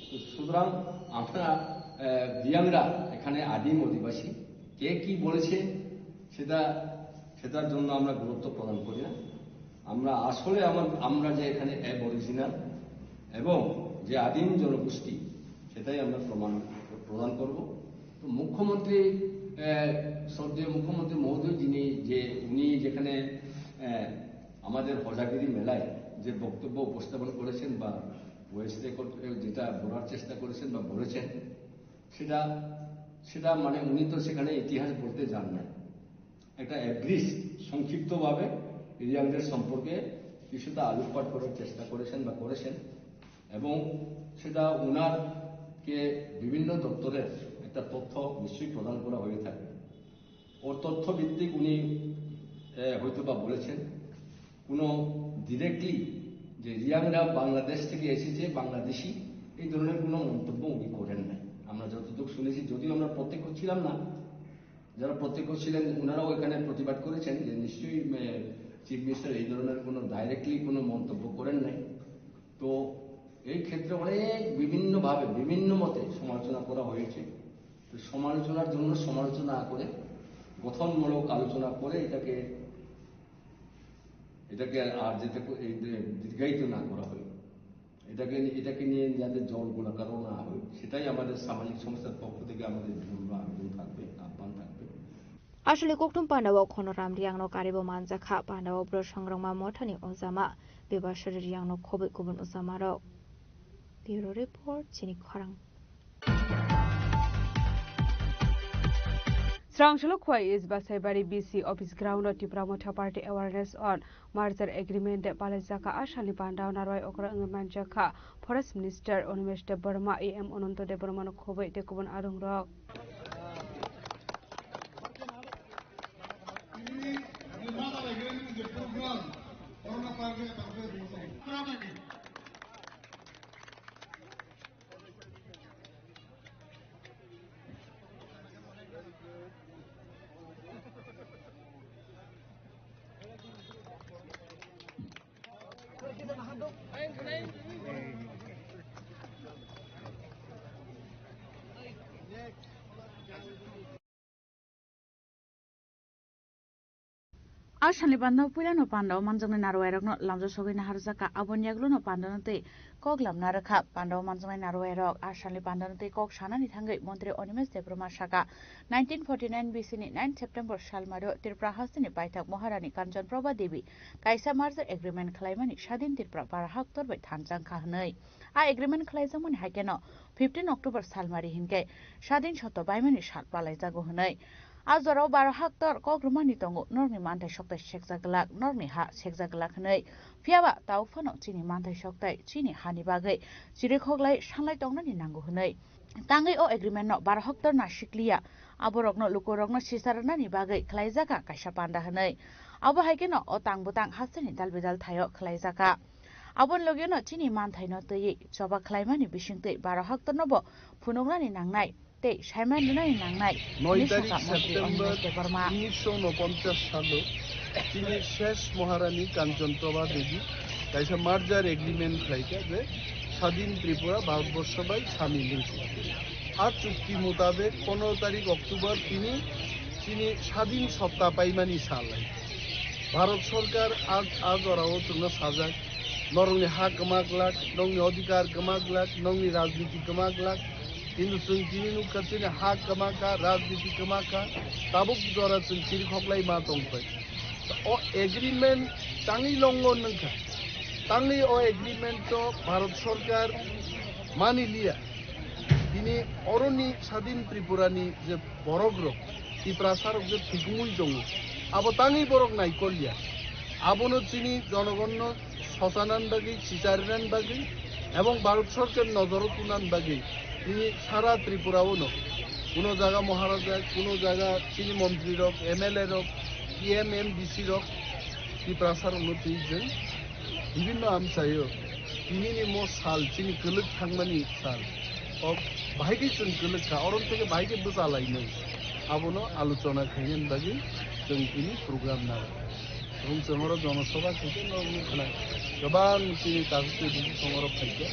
তো সুতরাং আমরা, আহ, রিয়াংরা এখানে আদিম অধিবাসী, কে কি বলেছে সেটা, সেটার জন্য আমরা গুরুত্ব প্রদান করি না। আমরা আসলে আমার, আমরা যে এখানে অ্যাবরিজিনাল এবং যে আদিম জনগোষ্ঠী, সেটাই আমরা প্রমাণ প্রদান করব। তো মুখ্যমন্ত্রী, আহ, শ্রদ্ধেয় মুখ্যমন্ত্রী মহোদয়, যিনি যে, উনি যেখানে, আহ, আমাদের হজাগিরি মেলায় যে বক্তব্য উপস্থাপন করেছেন বা ভয়েস রেকর্ড যেটা বলার চেষ্টা করেছেন বা বলেছেন, সেটা, সেটা মানে উনি তো সেখানে ইতিহাস বলতে যান না, একটা অ্যাব্রিজ, সংক্ষিপ্তভাবে রিয়াংদের সম্পর্কে কিছুটা আলোকপাত করার চেষ্টা করেছেন বা করেছেন, এবং সেটা ওনারকে বিভিন্ন দপ্তরের একটা তথ্য নিশ্চয়ই প্রদান করা হয়ে থাকে। ও তথ্যভিত্তিক উনি, এ, হয়তো বা বলেছেন, কোনো ডিরেক্টলি যে রিয়াংরা বাংলাদেশ থেকে এসেছে, বাংলাদেশি, এই ধরনের কোনো মন্তব্য উনি করেন নাই। আমরা যতটুকু শুনেছি, যদিও আমরা প্রত্যক্ষ ছিলাম না, যারা প্রত্যক্ষ ছিলেন ওনারাও এখানে প্রতিবাদ করেছেন যে নিশ্চয়ই, এ, চিফ মিনিস্টার এই ধরনের কোনো ডাইরেক্টলি কোনো মন্তব্য করেন নাই। তো এই ক্ষেত্রে অনেক বিভিন্নভাবে বিভিন্ন মতে সমালোচনা করা হয়েছে। তো সমালোচনার জন্য সমালোচনা না করে গঠনমূলক আলোচনা করে এটাকে, এটাকে আর যাতে কো-, এই যে দীর্ঘায়িত না করা হয়, এটাকে, এটাকে নিয়ে যাতে জল গোলাকারও না হয়, সেটাই আমাদের সামাজিক সংস্থার পক্ষ থেকে আমাদের বিনম্র আবেদন থাকবে, আহ্বান থাকবে। Aswkni kokthum pandao Khonoram Riangno karibo manjakha, pandao Bwrwi Songrwngma Mothani Ojama Bebaswri Riangno khobwi kubun ojamarok. Bureau Report, Chini Khorang. Srangcholo Khowai East Basaibari B C Office Ground o Tipra Motha Party Awareness on Merger Agreement de palaijak kha. A salni panda o narwai okra wngwi manjak kha Forest Minister Animesh Debbarma, E M Ananta Debbarma no khobwi tei kubun arungrok. A salni panda o puilano panda o manjaknai narwai rokno lamjak sogwi naharjak kha. Aboni yagulo no panda no tei Kok lamna rwkha, pandao manjaknai narwai rok. A salni pandano tei kok sanani thangwi Montri Animesh Debbarma saka, nineteen forty nine B C ni nine September salmario Tripura hasteni paithak Maharani Kanchan Prabha Devi kaisa merger agreement khlaimani Sadin Tripura bara haktor bai thansa wngkha hwnwi. A agreement khlaijakmani hai kheno fifteen October salmari hinkhe Sadin soto baimani sal palaijago hwnwi. A jorao bara haktor kok rwmani tongo, norokni manthai soktai sekjak glak, norokni ha sekjak glak hwnwi. Phiyaba tao phano chini manthai soktai chini hani bagwi chirikhoklai sanlai tongnani nango hwnwi. Tangwi o agreement no bara haktor na sikliya, aborokno lukurokno sisa rwnani bagwi khlaijak kaisa panda hwnwi. Abo hai kheno o tang bwtang hasteni dal bidal thaio khlaijakha. Aboni logeno chini manthaino twiwi choba khlaimani bisingtwi bara haktornobo phunuknani nangnai tei saiman rwnani nangnai, Noi hwnwi tarik sakha Montri September Animesh Debbarma. Unnisho unoponchas salo chini shesh Maharani Kanchan Prabha Devi kaisa merger agreement khlaikha je Sadin Tripura Bharatborsho bai samil wngsi. A chukti mutabek pondro tarik October tini chini Sadin Sotta paimani sal lai. Bharat Sorkar a, a jorao chwngno sajak, norokni ha kwma glak, nokni odhikar kwma glak, nokni rajniti kwma glak, kintu chwng tini nukha chini ha kwma kha, rajniti kwma kha, tabuk jora chwng chirikhok lai ma tongpai. O agreement tangwi longon wngkha, tangwi o agreement to Bharat Sorkar mani liya. Tini oroni Sadin Tripurani je borok rok, Tiprasa rok je thwikmui tongo, abo tangwi borok naikolya. Abono chini jonogonno sochanan bagwi, sicharinan bagwi, ebong Bharat Sorkar nojoro tunan bagwi tini sara Tripura-o no kuno jaga Maharaja, kuno jaga chini montri rok, M L A rok, E M, M D C rok, Tiprasa rokno twi jeng bibinno amchaio. Tinini mo sal, chini kwlwk thangmani sal. O bahai khe chwng kwlwk kha, orom theke bahai khe bwcha lainai. Abono alochona khainani bagwi chwng tini program naro. Chwng chwng oro jonosobha khaikhe norokni khna. Kwbang chini takhuk tei bukhuk song oro phaikha.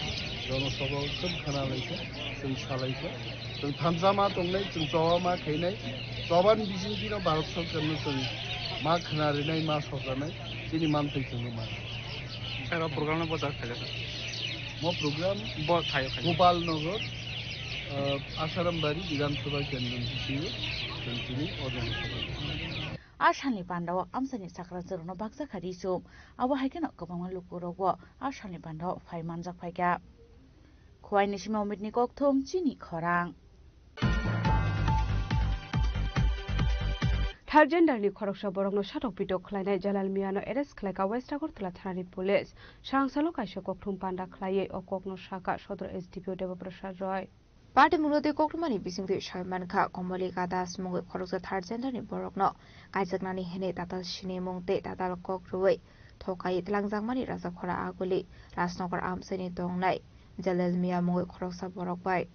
Jonosobha o chwng khna laikha, chwng sa laikha. Chwng thansa ma tongnai, chwng choba ma khainai. Chobani bisingtwi no Bharat Sorkar no chwng ma khna rinai, ma sokanai. Chini manthai chwngno ma. Sir, o program no bo jak khaijak. Mo program bo thaio khaijak. Gopal Nagar, ah, Asarambari Bidhan Sabha Kendra ni bisingo chwng tini o jonosobha. A salni pandao amchaini sakranjwrokno baksa kha ri chum. Abo hai kheno kwbangma lukurokbo a salni pandao phai manjak phaikha. Khowai ni simi Omitni kokthum chini khorang. Third gender ni khoroksa borokno satok pitok khlainai Jalal Miano arrest khlaikha West Agartala thanani police. Srangsalo kaisa kokthum panda khlaiwi o kokno sakha Sodor S D P O Deba Prasad Roy. Party mungno tei koktwmani bisingtwi sawi mankha, Komolika Das mungwi khoroksa third gender ni borokno kaijaknani hwnwi tatal sinimung tei tatal kok rwui thokai tlangjakmani Rajakhora Aguli Rajnagar amchaini tongnai Jalal Mia mungwi khoroksa borok bai.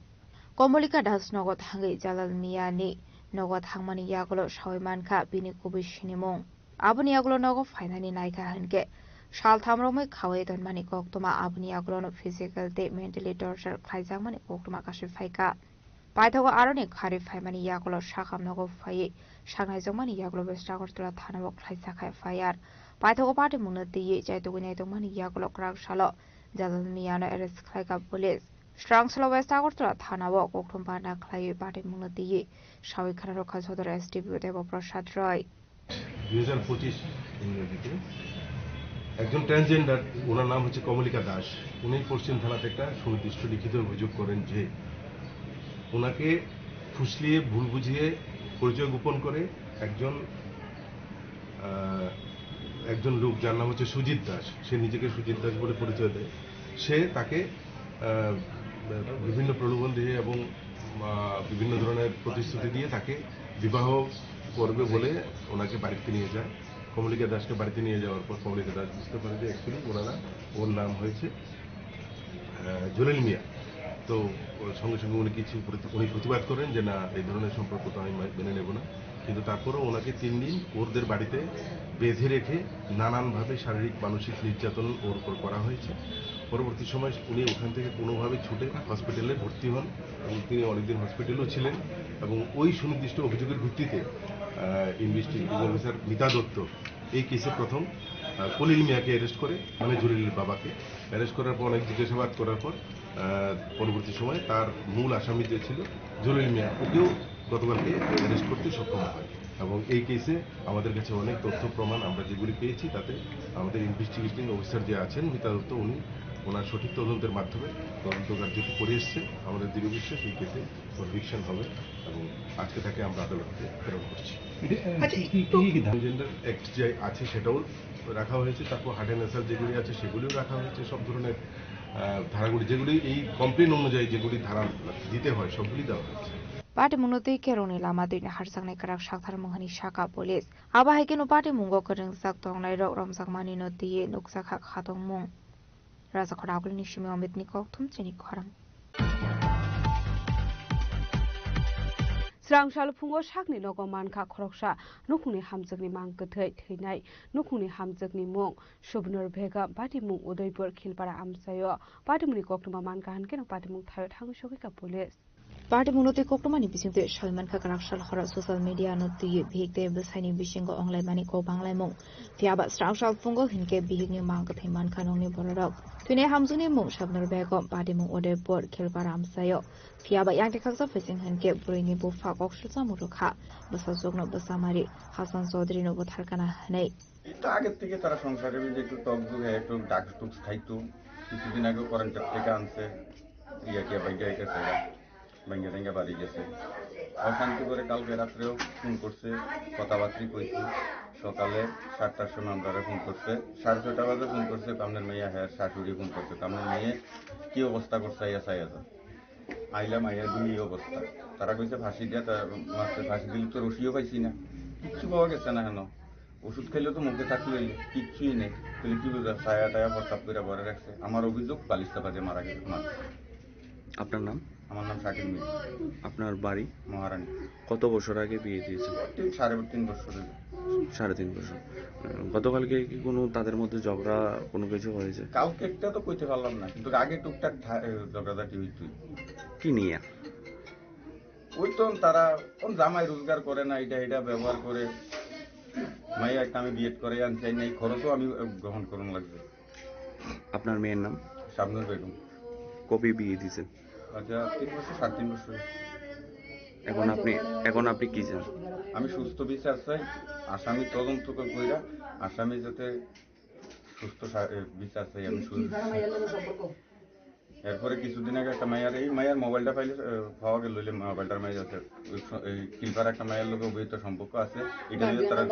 Komolika Das nogo thangwi Jalal Mia ni nogo thangmani yagulo sawi mankha bini kubui sinimung. Aboni yagulo nogo phainani naikha hinkhe saltham romwi khawi tonmani koktwma, aboni yagulono physical tei mentally torture khlaijakmani koktwma kasui phaikha. Paithago aroni kharwi phaimani yagulo sakham nogo phaiwi saknaijakmani yagulo West Agartala thanao khlaijakha F I R. Paithago party mungno twiwi chaitugwi naitokmani yagulo kwrak salo Jalal Miano arrest khlaikha police. Srangsalo West Agartala thanao kokthum panda khlaiwi party mungno twiwi sawi khna rwkha Sodor S D P O Deba Prasad Roy. দুই হাজার পঁচিশ ইংরেজিতে একজন ট্রান্সজেন্ডার, ওনার নাম হচ্ছে কমলিকা দাস। উনি পশ্চিম থানাতে একটা সুনির্দিষ্ট লিখিত অভিযোগ করেন যে ওনাকে ফুসলিয়ে, ভুল বুঝিয়ে পরিচয় গোপন করে একজন, আহ, একজন লোক, যার নাম হচ্ছে সুজিত দাস, সে নিজেকে সুজিত দাস বলে পরিচয় দেয়, সে তাকে, আহ, বিভিন্ন প্রলোভন দিয়ে এবং, আহ, বিভিন্ন ধরনের প্রতিশ্রুতি দিয়ে তাকে বিবাহ করবে বলে ওনাকে বাড়িতে নিয়ে যায়। কমলিকা দাসকে বাড়িতে নিয়ে যাওয়ার পর কমলিকা দাস বুঝতে পারে যে অ্যাকচুয়ালি ওনারা, ওর নাম হয়েছে, আহ, জলিল মিয়া। তো ও সঙ্গে সঙ্গে উনি কিছু প্রতি-, উনি প্রতিবাদ করেন যে, "না, এই ধরনের সম্পর্ক তো আমি মা-, মেনে নেব না।" কিন্তু তারপরেও ওনাকে তিন দিন ওদের বাড়িতে বেঁধে রেখে নানানভাবে শারীরিক মানসিক নির্যাতন ওর উপর করা হয়েছে। পরবর্তী সময় উনি ওখান থেকে কোনোভাবে ছুটে হসপিটালে ভর্তি হন এবং তিনি অনেকদিন হসপিটালেও ছিলেন এবং ওই সুনির্দিষ্ট অভিযোগের ভিত্তিতে, আহ, ইনভেস্টিগেটিং অফিসার মিতা দত্ত এই কেসে প্রথম আহ, কলিল মিয়াকে অ্যারেস্ট করে, মানে জলিলের বাবাকে অ্যারেস্ট করার পর অনেক জিজ্ঞাসাবাদ করার পর, আহ, পরবর্তী সময়ে তার মূল আসামি যে ছিল জলিল মিয়া, ওকেও গতকালকে অ্যারেস্ট করতে সক্ষম হয়। এবং এই কেসে আমাদের কাছে অনেক তথ্য প্রমাণ আমরা যেগুলি পেয়েছি, তাতে আমাদের ইনভেস্টিগেটিং অফিসার যে আছেন মিতা দত্ত, উনি ওনার সঠিক তদন্তের মাধ্যমে তদন্ত কার্যটি করে এসছে। আমাদের দৃঢ় বিশ্বাস এই কেসে কনভিকশন হবে এবং আজকে তাকে আমরা আদালতে প্রেরণ করছি। আচ্ছা, একটু ট্রান্সজেন্ডার অ্যাক্ট যে আছে সেটাও রাখা হয়েছে, তারপর হার্ট অ্যান্ড আলসার যেগুলি আছে সেগুলিও রাখা হয়েছে, সব ধরনের আহ, ধারাগুলি যেগুলি এই কমপ্লেন অনুযায়ী যেগুলি ধারা দিতে হয় সবগুলি দেওয়া হয়েছে। Patimungno twi kerongni lama twini harjaknai kwrak sakthar mung hwnwi sakha police. Abo hai kheno patimungo kwrwngjak tongnairok romjakmanino twiwi nukjakha khatungmung. Rajakhor Agulini simi Omitni kokthum chini khorang. Srang sal phungo sakni nogo mankha khoroksa nukhungni hamjakni mang kwthwi thwinai nukhungni hamjakni mung Subnur Begum, patimung Udaipur Khilpara amchaio. Patimungni koktwma mankha hwnkhe no patimung thaio thangwi sogwikha police. Patimungno twi koktwmani bisingtwi salmankha kwrak sal horo social media no twiwi bihik tei bwsaini bisingo onglaimani kok banglaimung. Phiya ba srang sal phungo hinkhe bihikni mang kwthwi mankha nokni bororok. Twinai hamjakni mung Subnur Begum, patimung Udaipur Khilpara amchaio. Phiya ba yang tekhaksa phaising hinkhe bwrwini bupha kok swlwkjak mung rwkha. Bwsajwkno bwsa mari Hasan Chaudhary no butharkana hwnwi. এই তো আগের থেকে তারা সংসারের মধ্যে একটু টক ঝোল খায়, একটু ডাক টুক খাইতো। কিছুদিন আগেও করেন্টের থেকে আনছে, ইয়া টিয়া ভাঙ্গা গেছে, ভাঙ্গা টাঙ্গা বাড়ি গেছে। অশান্তি করে কালকে রাত্রেও ফোন করছে, কথাবার্তা কইছি। সকালে সাতটার সময় আমরা ফোন করছে, সাড়ে ছয়টা বাজে ফোন করছে, কামনের মেয়ে, হ্যাঁ, শাশুড়ি ফোন করছে, কামনের মেয়ে কি অবস্থা করছে, আইয়া চাইয়া যাও। আইলাম, আইয়া দুই অবস্থা। তারা কইছে ফাঁসি দিয়া, তা মারছে, ফাঁসি দিলে তো রশিও পাইছি না, কিচ্ছু পাওয়া গেছে না। কেন? ওষুধ খাইলে তো মুখে থাকলো, কিচ্ছুই নেই। তাহলে কি বুঝা? ছায়া টায়া প্রস্তাব করে ভরে রাখছে। আমার অভিযোগ, বালিশ চাপা দিয়ে মারা গেছে, মারছে। আপনার নাম? আমার নাম শাকিল মিয়া। আপনার বাড়ি? মহারানী। কত বছর আগে বিয়ে দিয়েছে? ঠিক সাড়ে তিন বছর হলো। সাড়ে তিন বছর। উম, গতকালকে কি কোনো তাদের মধ্যে ঝগড়া কোনো কিছু হয়েছে? কালকে একটা তো কইতে পারলাম না, কিন্তু আগে টুকটাক ধা-, এ, ঝগড়াঝাটি হইতই। কি নিয়ে? ওই তো তারা, কোন জামাই রোজগার করে না, এটা এটা ব্যবহার করে। মাইয়া একটা আমি বিয়েট করে আনছি, এই খরচও আমি, এ, গ্রহণ করুন লাগবে। আপনার মেয়ের নাম? শাবনূর বেগম। কবে বিয়ে দিয়েছেন? আচ্ছা, তিন বছর, সাড়ে তিন বছর। এখন আপনি, এখন আপনি কি চান? আমি সুস্থ বিচার চাই, আসামি তদন্ত কইরা আসামি যাতে সুস্থ সা-, এ, বিচার চাই আমি সুস্থ। এরপরে কিছুদিন আগে একটা মায়ের, এই মায়ের মোবাইলটা পাইলে, এ, পাওয়া গেল, ওই যে মোবাইলটার মায়ের আছে, ওই স-, এই কিলপার একটা মায়ের লোক অবৈধ সম্পর্ক আছে, এটা নিয়ে তারা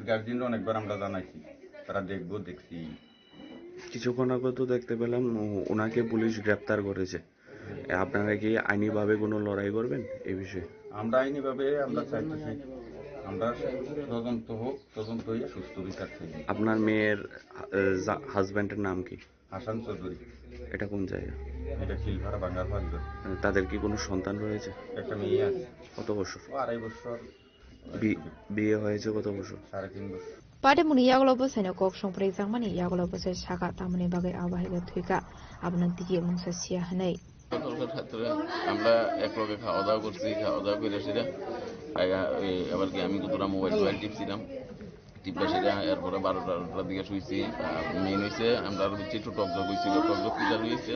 গার্জিয়ানরা অনেকবার আমরা জানাইছি, তারা দেখবো, দেখছি। কিছুক্ষণ আগে তো দেখতে পেলাম ও-, ওনাকে পুলিশ গ্রেপ্তার করেছে। এ, আপনারা কি আইনিভাবে কোনো লড়াই করবেন এই বিষয়ে? আমরা আইনিভাবে আমরা চাইতেছি, আমরা তদন্ত হোক, তদন্ত হইয়া সুস্থ বিচার চাই। আপনার মেয়ের, আহ, জা-, হাজব্যান্ডের নাম কি? হাসান চৌধুরী। এটা কোন জায়গা? এটা খিলপাড়া বাঙ্গারপাড়া। আহ, তাদের কি কোনো সন্তান রয়েছে? একটা মেয়ে আছে। কত বছর? ও আড়াই বছর। বি-, বিয়ে হয়েছে কত বছর? সাড়ে তিন বছর। Patimungni yagulo bwsaino kok songphraijakmani yagulo bwsai sakha tamoni bagwi abo hai khe thwikha, abono tigi mungsa siya hwnwi. গতকাল রাত্রে আমরা এক লগে খাওয়া দাওয়া করছি, খাওয়া দাওয়া করে সেটা আইয়া, এই, আবার কি আমি কতটা মোবাইল টোবাইল টিপছিলাম, টিপা সেটা এরপরে বারোটা টারোটার দিকে শুইছি। আর মেইন হইছে আমরা আরো বুঝছি একটু টক ঝোক হইছিল, টক ঝোক কিতা হইছে,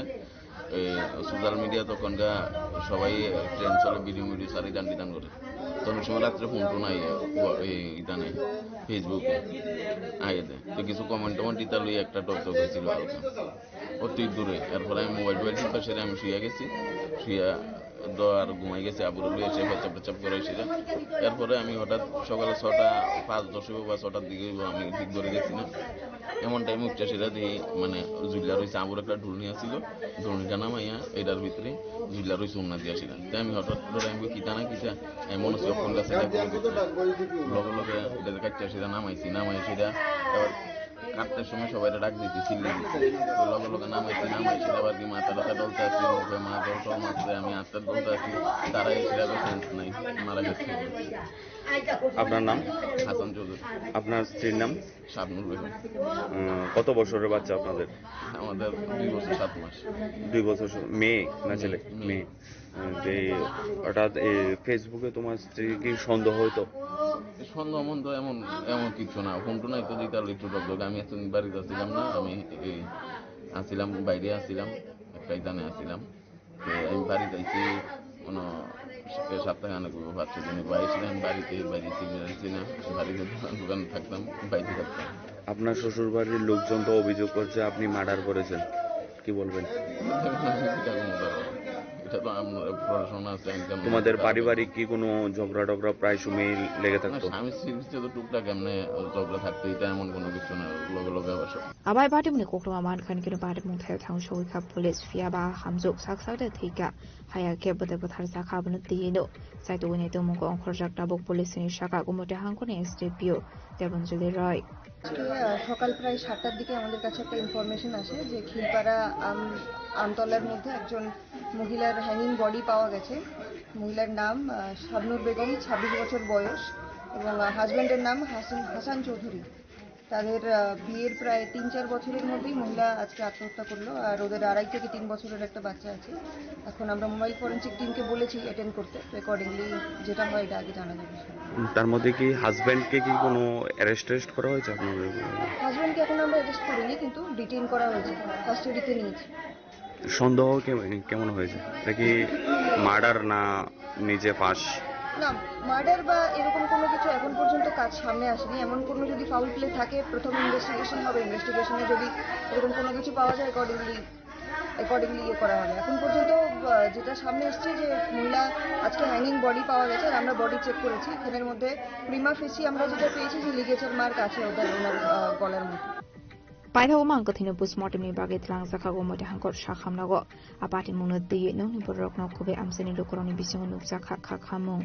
এই সোশ্যাল মিডিয়া তখনকার সবাই ট্রেন্ড চলে, ভিডিও মিডিও সারি গান টান করে। তো অনেক সময় রাত্রে ফোন টোন আইয়া, ও, এই ইটা নাই, ফেসবুকে আইয়া দেয়। তো কিছু কমেন্ট টমেন্ট ইতা লইয়া একটা টক ঝোক হইছিল হালকা। অতি দূরে। এরপরে আমি মোবাইল টোবাইল টিপা সেরে আমি শুয়ে গেছি। শুয়ে দ-, আর ঘুমাই গেছি, আবুরে লইয়া সে পেচাপ পেচাপ করে সেটা। এরপরে আমি হঠাৎ সকালে ছটা পাঁচ দশ হইব বা ছটার দিকে হইব, আমি ঠিক ধরে গেছি না। এমন টাইমে উঠছে সেটা দিয়ে মানে জুইলা রয়েছে, আবুর একটা ঢুলনি আছিল, ঢুলনিটা নামাইয়া এটার ভিতরে জুইলা রয়েছে উন্না দিয়া সেটা। তাই আমি হঠাৎ করে আমি কই, "কিতা না কিতা?" আমি মনে হচ্ছে অখন গাছে এটা পড়ে গেছে। লগে লগে এটা কাটছে সেটা নামাইছি, নামাই সেটা এবার কাটতে সময় সবাই এটা ডাক দিছি, চিল্লি দিছি। তো লগে লগে নামাইছি, নামাইছি, আবার কি মাথা টাথা ডলতে আসি, মুখে মা জল টল মারছে, আমি আস্তে ডলতে আসি, তারা এসে আবার সেন্স নাই, মারা গেছে। আপনার নাম? হাসান চৌধুরী। আপনার স্ত্রীর নাম? শাবনুর বেগম। উম, কত বছরের বাচ্চা আপনাদের? আমাদের দুই বছর সাত মাস। দুই বছর স-, মেয়ে না ছেলে? মেয়ে। মেয়ে। উম, তো এই হঠাৎ এই ফেসবুকে তোমার স্ত্রী কি সন্দেহ হইতো? সন্দেহ মন্দ এমন, এমন কিছু না, ফোন টোন তো দিতে হলে একটু ডক ডক। আমি এতদিন বাড়িতে আসছিলাম না, আমি এই আসছিলাম, বাইরে আসছিলাম, একটা এখানে আসছিলাম। তো আমি বাড়িতে আইছি কোনো সপ্তাহ আগে, পাঁচ ছয় দিন বয়স ছিলাম, বাড়িতে বাইরে ছিলাম না, বাড়িতে দোকান দোকান থাকতাম, বাইরে থাকতাম। আপনার শ্বশুর বাড়ির লোকজন তো অভিযোগ করছে আপনি মার্ডার করেছেন, কি বলবেন? এটা কোনো ব্যাপার না। এটা তো আমরা প্রশাসন আছে, আমি কেমন তোমাদের পারিবারিক কি কোনো ঝগড়া টগড়া প্রায় সময়ই লেগে না, থাকতো? স্বামী স্ত্রীর ভিতরে তো টুকটাক এমনি ঝগড়া থাকতো, এটা এমন কোনো কিছু না, লগে লগে আবার সব। Abai bati muni kokloma man khan kino bati mung thayo thang sogwi kha police, phiya ba hamjwk sak sak de thwi kha. Haya khe bwdai bwthar jakha abono twi no. Saitugwi nai tongmung khe ongkhorjak tabuk police ni saka Gumoti hangkhorni S D P O Debanjali Roy. আজকে, আহ, সকাল প্রায় সাতটার দিকে আমাদের কাছে একটা ইনফরমেশন আসে যে খিলপাড়া আম-, আমতলার মধ্যে একজন মহিলার হ্যাঙ্গিং বডি পাওয়া গেছে। মহিলার নাম, আহ, শাবনুর বেগম, ছাব্বিশ বছর বয়স, এবং, আহ, হাজব্যান্ডের নাম হাসান, হাসান চৌধুরী। তাদের, আহ, বিয়ের প্রায় তিন চার বছরের মধ্যেই মহিলা আজকে আত্মহত্যা করলো। আর ওদের আড়াই থেকে তিন বছরের একটা বাচ্চা আছে। এখন আমরা মোবাইল ফরেন্সিক টিমকে বলেছি অ্যাটেন্ড করতে, তো অ্যাকর্ডিংলি যেটা হয় এটা আগে জানা যাবে। তার মধ্যে কি হাজব্যান্ডকে কি কোনো অ্যারেস্ট টেস্ট করা হয়েছে আপনাদের? হাজব্যান্ডকে এখন আমরা অ্যারেস্ট করিনি, কিন্তু ডিটেইন করা হয়েছে, কাস্টাডিতে নিয়েছি। সন্দেহ কে-, কেমন হয়েছে? এটা কি মার্ডার না নিজে ফাঁস? না, মার্ডার বা এরকম কোনো কিছু এখন পর্যন্ত কাজ সামনে আসেনি। এমন কোনো যদি ফাউল প্লে থাকে, প্রথম ইনভেস্টিগেশন হবে, ইনভেস্টিগেশনে যদি এরকম কোনো কিছু পাওয়া যায়, অ্যাকর্ডিংলি, অ্যাকর্ডিংলি ইয়ে করা হবে। এখন পর্যন্ত, আহ, যেটা সামনে এসছে যে মহিলা আজকে হ্যাঙ্গিং বডি পাওয়া গেছে, আর আমরা বডি চেক করেছি। এখানের মধ্যে প্রিমা ফেসি আমরা যেটা পেয়েছি যে লিগেচার মার্ক আছে ওদের, ওনার, আহ, গলার মধ্যে। Paithak wngma ang kwthwino postmortem ni bagwi twlangjakha Gumoti hangkhor sakhamnago. A patimungno twiwi nokni bororokno kubui amchaini lukurokni bisingo nukjakha kha khamung.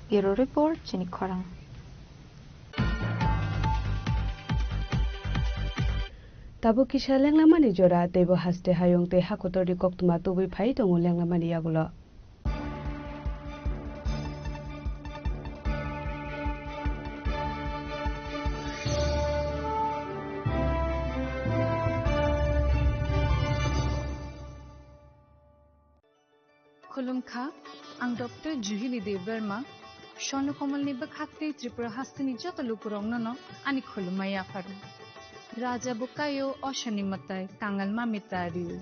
Bureau Report, chini khorang. Tabuk kisa lenglamani jora, teibo haste hayung tei hakotorni koktwma tubui phai tongo lenglamani yagulo. Khulumkha, ang Doctor Juhili Debbarma, Swarno Komolni bwkhak tei Tripura hasteni joto lukurokno no ani khulumma yapharo. Raja bo kaio, osani mwtai, kangal mami tario.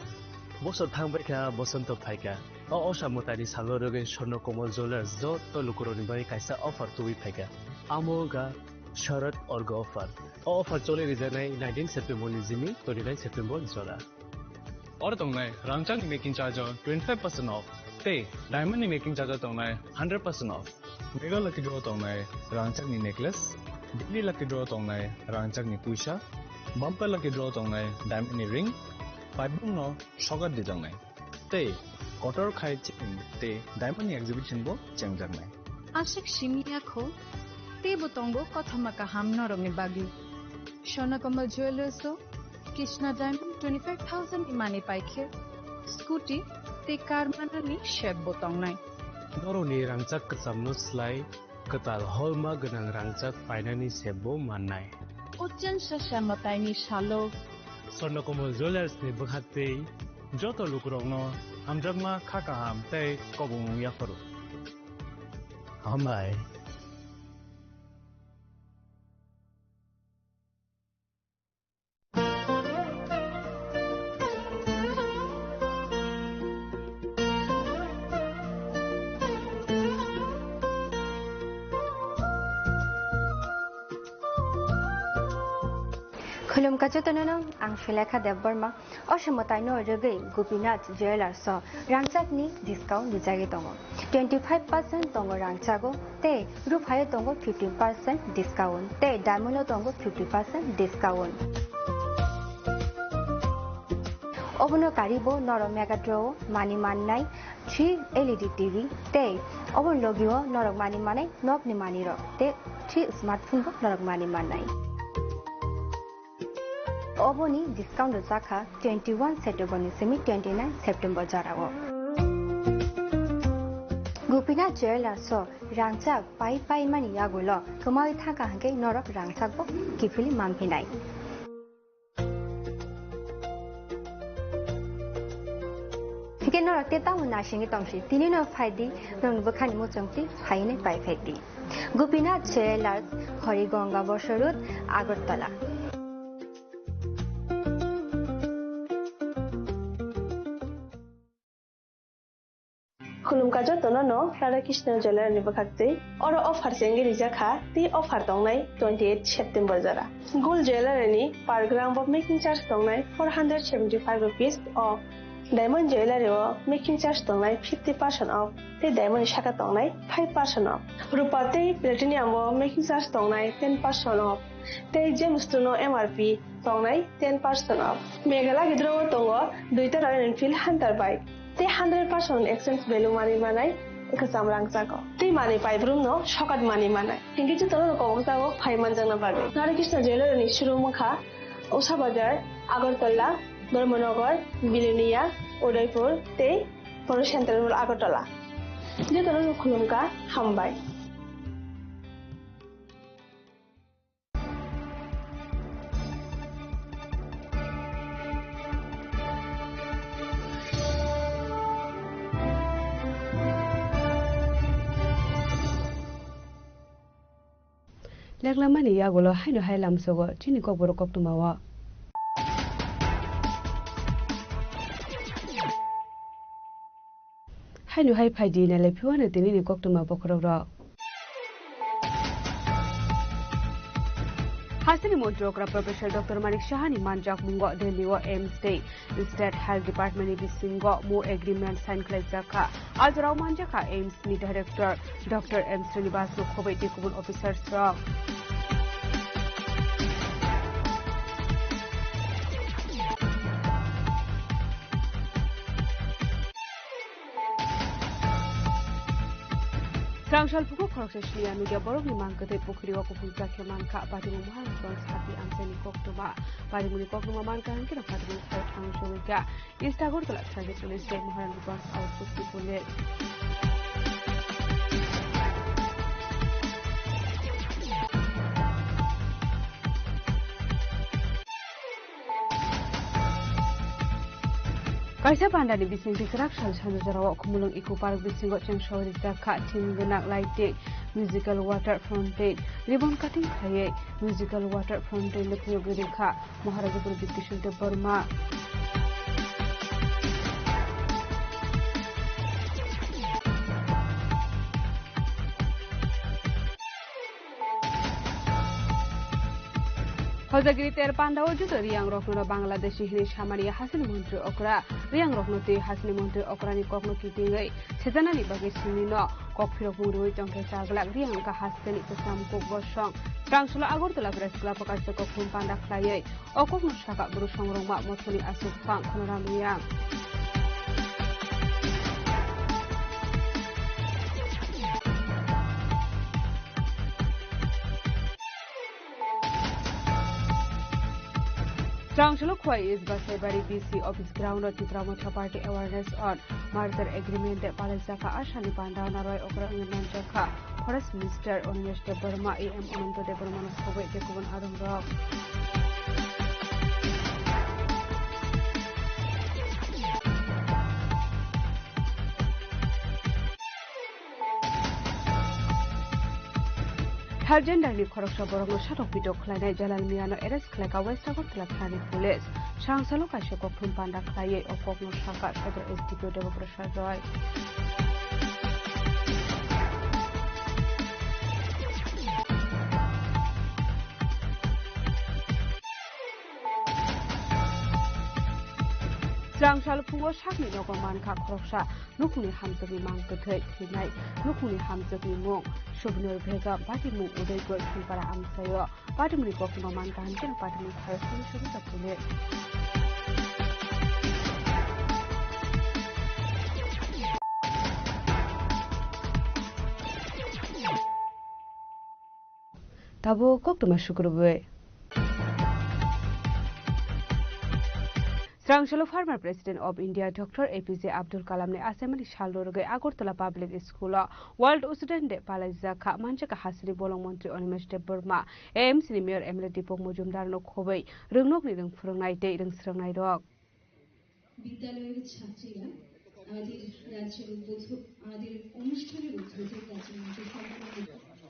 Bosor thangbaikha, bosonto phaikha. O osa mwtaini salo rwgwi Swarno Komol Jewellers joto lukurokni bagwi kaisa offer tubui phaikha. Amo wngkha Sharad Orgo offer. O offer choli rijaknai nineteen September ni simi twenty nine September jora. Oro tongnai rangchakni making charge o twenty five percent off, tei diamond ni making charge o tongnai hundred percent off. Mega lucky draw tongnai rangchakni necklace, daily lucky draw tongnai rangchakni puisa, bumper lucky draw tongnai diamond ni ring, paibung no sokat di tongnai. Tei kotor khai chain tei diamond ni exhibition bo chengjaknai. Aswk simi ya kho, teibo tongo kothoma kaham norokni bagwi. Swarno Komol Jewellers o Krishna Diamond twenty five thousand ni manwi paikhe, scooty tei car manani sep bo tongnai. Norokni rangchak kwchamno slai kwtal holma gwnang rangchak painani sep bo mannai. O chengsa sa mwtaini salo Swarno Komol Jewellers ni bwkhaktwi joto lukurokno hamjakma, kha kaham tei kobongmung yapharo. Hambai. Khulumkha jotono no, ang Sulekha Debbarma. O se mwtaino rwgwi Gopinath Jewellers o rangchakni discount rijagwi tongo. Twenty five percent tongo rangchago, tei ruphaio tongo fifteen percent discount, tei diamond o tongo fifty percent discount. Obono karibo norok Mega Draw o manwi mannai three L E D T V, tei obono logio norok manwi mannai nokni manwirok, tei three smartphone bo norok manwi mannai. Oboni discount rwjakha twenty one September ni simi twenty nine September jorao. Gopinath Jewellers o rangchak pai pai mani yagulo kwmawi thangkha hwnkhe norok rangchakbo kiphilwi manphinai. Hwnkhe norok tei tamo naisingwi tongsi, tinino phaidi, norokni bwkhani muchungtwi phainwi paiphaidi. Gopinath Jewellers, Horigonga Bosor Road, Agartala. Khulumkha jotono no Radha Krishna Jewellery ni bwkhak twi. Oro offer chengwi rijak kha, tei offer tongnai twenty eight September jora. Gold Jewellery ni per gram bo making charge tongnai four hundred seventy five rupees off. Diamond Jewellery o making charge tongnai fifty percent off, tei diamond ni saka tongnai five percent off. Rupa tei platinum o making charge tongnai ten percent off, tei gemstone o M R P tongnai ten percent off. Meghalaya gidro o tongo duita Royal Enfield Hunter bike. Tei hundred percent exchange value manwi manai kwcham rangchago. Tei manwi paibrumno sokat manwi manai. Hinkhe jotono kobokjago phai manjakna bagwi. Radha Krishna Jewellery ni showroom wngkha Usha Bazar, Agartala, Dharmanagar, Bilonia, Udaipur tei Polo Central Mall Agartala. Jotono khulumkha, hambai. Leklamani yagulo haino hai lamsogo chini kokborok koktwmao. Haino hai phaidi nailai phiwano tinini koktwma bokhorokrok. Hasteni montri okra Professor Doctor Manik Sahani manjakmungo Delhi o AIIMS tei State Health Department ni bisingo M O U agreement sign khlaijak kha. A jorao manjak kha AIIMS ni Director Doctor M Srinivas no khobwi tei kubun officers rok. Swrang sal phuku khoroksa siniya nukya borokni mang kwthwi pukhiri o kuphung chakhe mankha. Patimung Maharani Gons hati amchaini koktwma. Patimungni koktwma mankha hwnkhe no patimung phai thang chongwi kha. East Agartala Traffic Police tei Maharani Gons Outpost ni police. Kaisa pandani bisingtwi kwrak sal sanjajorao Khumulwng Eco Park bisingo chengsawi rijak kha theme gwnang lighting, musical water fountain, ribbon cutting khlaiwi musical water fountain no phunugwi rwkha Maharajapur Bikishan Debbarma. Hojagiri ter pandao juda Riyang rokno Bangladeshi hini samani hasini montri okra. Riyang rokno tei hasini montri okrani kokno kitingwi sejanani bagwi sinino kok phirokmung rwi tongkhe chaglak Riyang ka hasteni kwcham kuk bosong. Rangsulo Agartala Press Club o kaisa kokhum panda khlaiwi o kokno saka bwrwi songrokma mothoni aswk phang Khonoram Riyang. Chwrangsalo Khowai East Basaibari B C office ground o Tipra Motha Party awareness on merger agreement de palaijak kha. Asani panda narwai okra wngwi manjak kha. Forest Minister Animesh Debbarma, E M Ananta Debbarmano khobwi tei kubun adongrok. Third gender ni khoroksa borokno satok pitok khlainai Jalal Miano arrest khlaikha West Agartala thanani police. Srangsalo kaisa kokthum panda khlaiwi o kokno sakha Sodor S D P O Debaprasad Roy. Chwrangsalo phungo sakni nogo mankha khoroksa. Nukhungni hamjakni mang kwthwi thwinai. Nukhungni hamjakni mung Subnur Begum, patimung Udaygor, Silpara amchaio. Patimungni koktwma man kaham khe patimung Kharasani Subita Pune. Tabuk koktwma sukrubwi. Tangshalo former President of India Doctor A P J Abdul Kalam ni asemani sal rwgwi Agartala Public School o World Student Day palaijak kha. Manjak kha hasini bolong montri Animesh Debbarma, A M C ni mayor M L A Deepak Majumdar no khobwi rwngnokni rwng phwrwngnai tei rwng swrwngnai rok. বিদ্যালয়ের ছাত্রীরা আমাদের রাজ্যের উদ্বোধ-, আমাদের অনুষ্ঠানের উদ্বোধন কার্যক্রমকে সম্পন্ন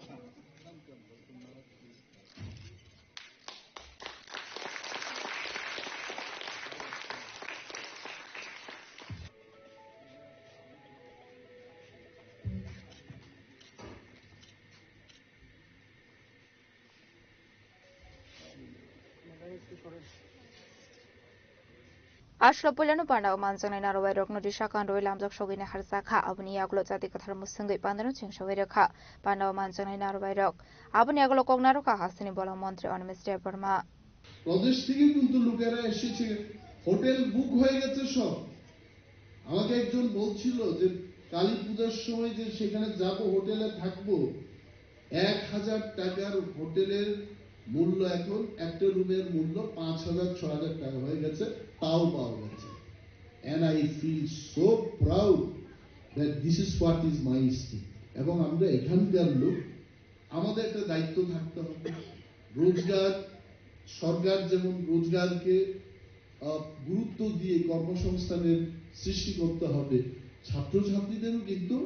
Aslo puilano panda o manjaknai narwai rokno risa kandoi lamjak sogwini harjakha. Aboni yagulo jati kwthar mwswngwi pandano chengsawi rwkha. Panda o manjaknai narwai rok aboni yagulo kok narwkha hasteni bolong montri Animesh Debbarma. প্রদেশ থেকে কিন্তু লোকেরা এসেছে, hotel book হয়ে গেছে সব। আমাকে একজন বলছিল যে কালী পূজার সময় যে সেখানে যাব, হোটেলে থাকবো, এক হাজার টাকার হোটেলের মূল্য এখন একটা রুমের মূল্য পাঁচ হাজার, ছ হাজার টাকা হয়ে গেছে, তাও পাওয়া গেছে। And I feel so proud that this is what is my state. এবং আমরা এখানকার লোক, আমাদের একটা দায়িত্ব থাকতে হবে। রোজগার, সরকার যেমন রোজগারকে, আহ, গুরুত্ব দিয়ে কর্মসংস্থানের সৃষ্টি করতে হবে, ছাত্রছাত্রীদেরও কিন্তু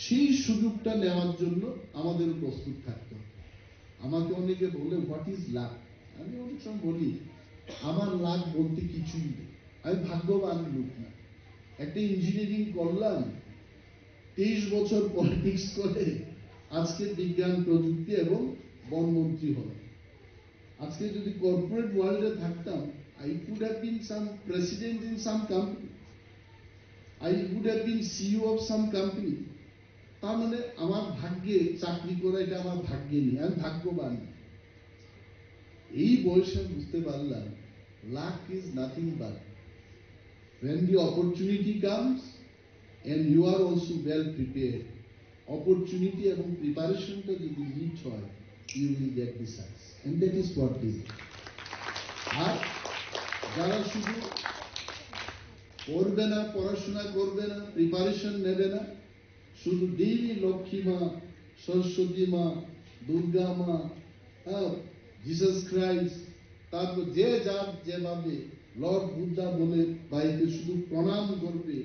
সেই সুযোগটা নেওয়ার জন্য আমাদেরও প্রস্তুত থাকতে হবে। আমাকে অনেকে বলে, "What is luck?" আমি অনেক সময় বলি, "আমার লাক বলতে কিছুই নেই, আমি ভাগ্যবান লোক না।" একটা ইঞ্জিনিয়ারিং করলাম, তেইশ বছর পলিটিক্স করে আজকে বিজ্ঞান, প্রযুক্তি এবং বন মন্ত্রী হলাম। আজকে যদি কর্পোরেট ওয়ার্ল্ডে থাকতাম, I could have been some president in some company, I would have been C E O of some company। তার মানে আমার ভাগ্যে চাকরি করা, এটা আমার ভাগ্যে নেই, আমি ভাগ্যবান। এই বয়সে আমি বুঝতে পারলাম, luck is nothing but when the opportunity comes and you are also well prepared, opportunity এবং প্রিপারেশনটা যদি মিট হয়, you will get the success, and that is what they do। আর যারা শুধু পড়বে না, পড়াশোনা করবে না, প্রিপারেশন নেবে না, শুধু ডেইলি লক্ষ্মী মা, সরস্বতী মা, দুর্গা মা, হ্যাঁ, জিসাস ক্রাইস্ট, তারপর যে যার যেভাবে লর্ড বুদ্ধা বলে বাড়িতে শুধু প্রণাম করবে,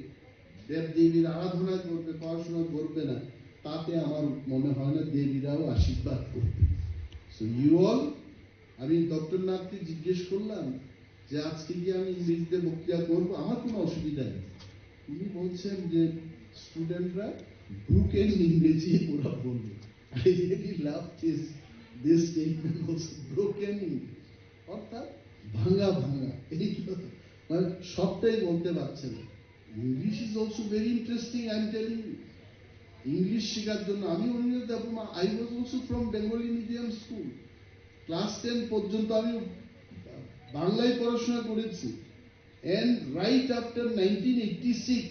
দেবদেবীর আরাধনা করবে, পড়াশোনা করবে না, তাতে আমার মনে হয় না দেবীরাও আশীর্বাদ করবে। So you all, আমি ডক্টর নাথকে জিজ্ঞেস করলাম যে, "আজকে কি আমি ইংরেজিতে বক্তৃতা করব? আমার কোনো অসুবিধা নেই।" উনি বলছেন যে, "স্টুডেন্টরা ব্রোকেন ইংরেজি ওরা বলবে।" I really love this, this statement also, broken English, অর্থাৎ ভাঙা ভাঙা। এই মানে সবটাই বলতে পারছে না। English is also very interesting, I am telling you। English শেখার জন্য আমি, Anindya Debbarma, I was also from Bengali medium school। Class ten পর্যন্ত আমি বাংলায় পড়াশোনা করেছি। And right after nineteen eighty-six,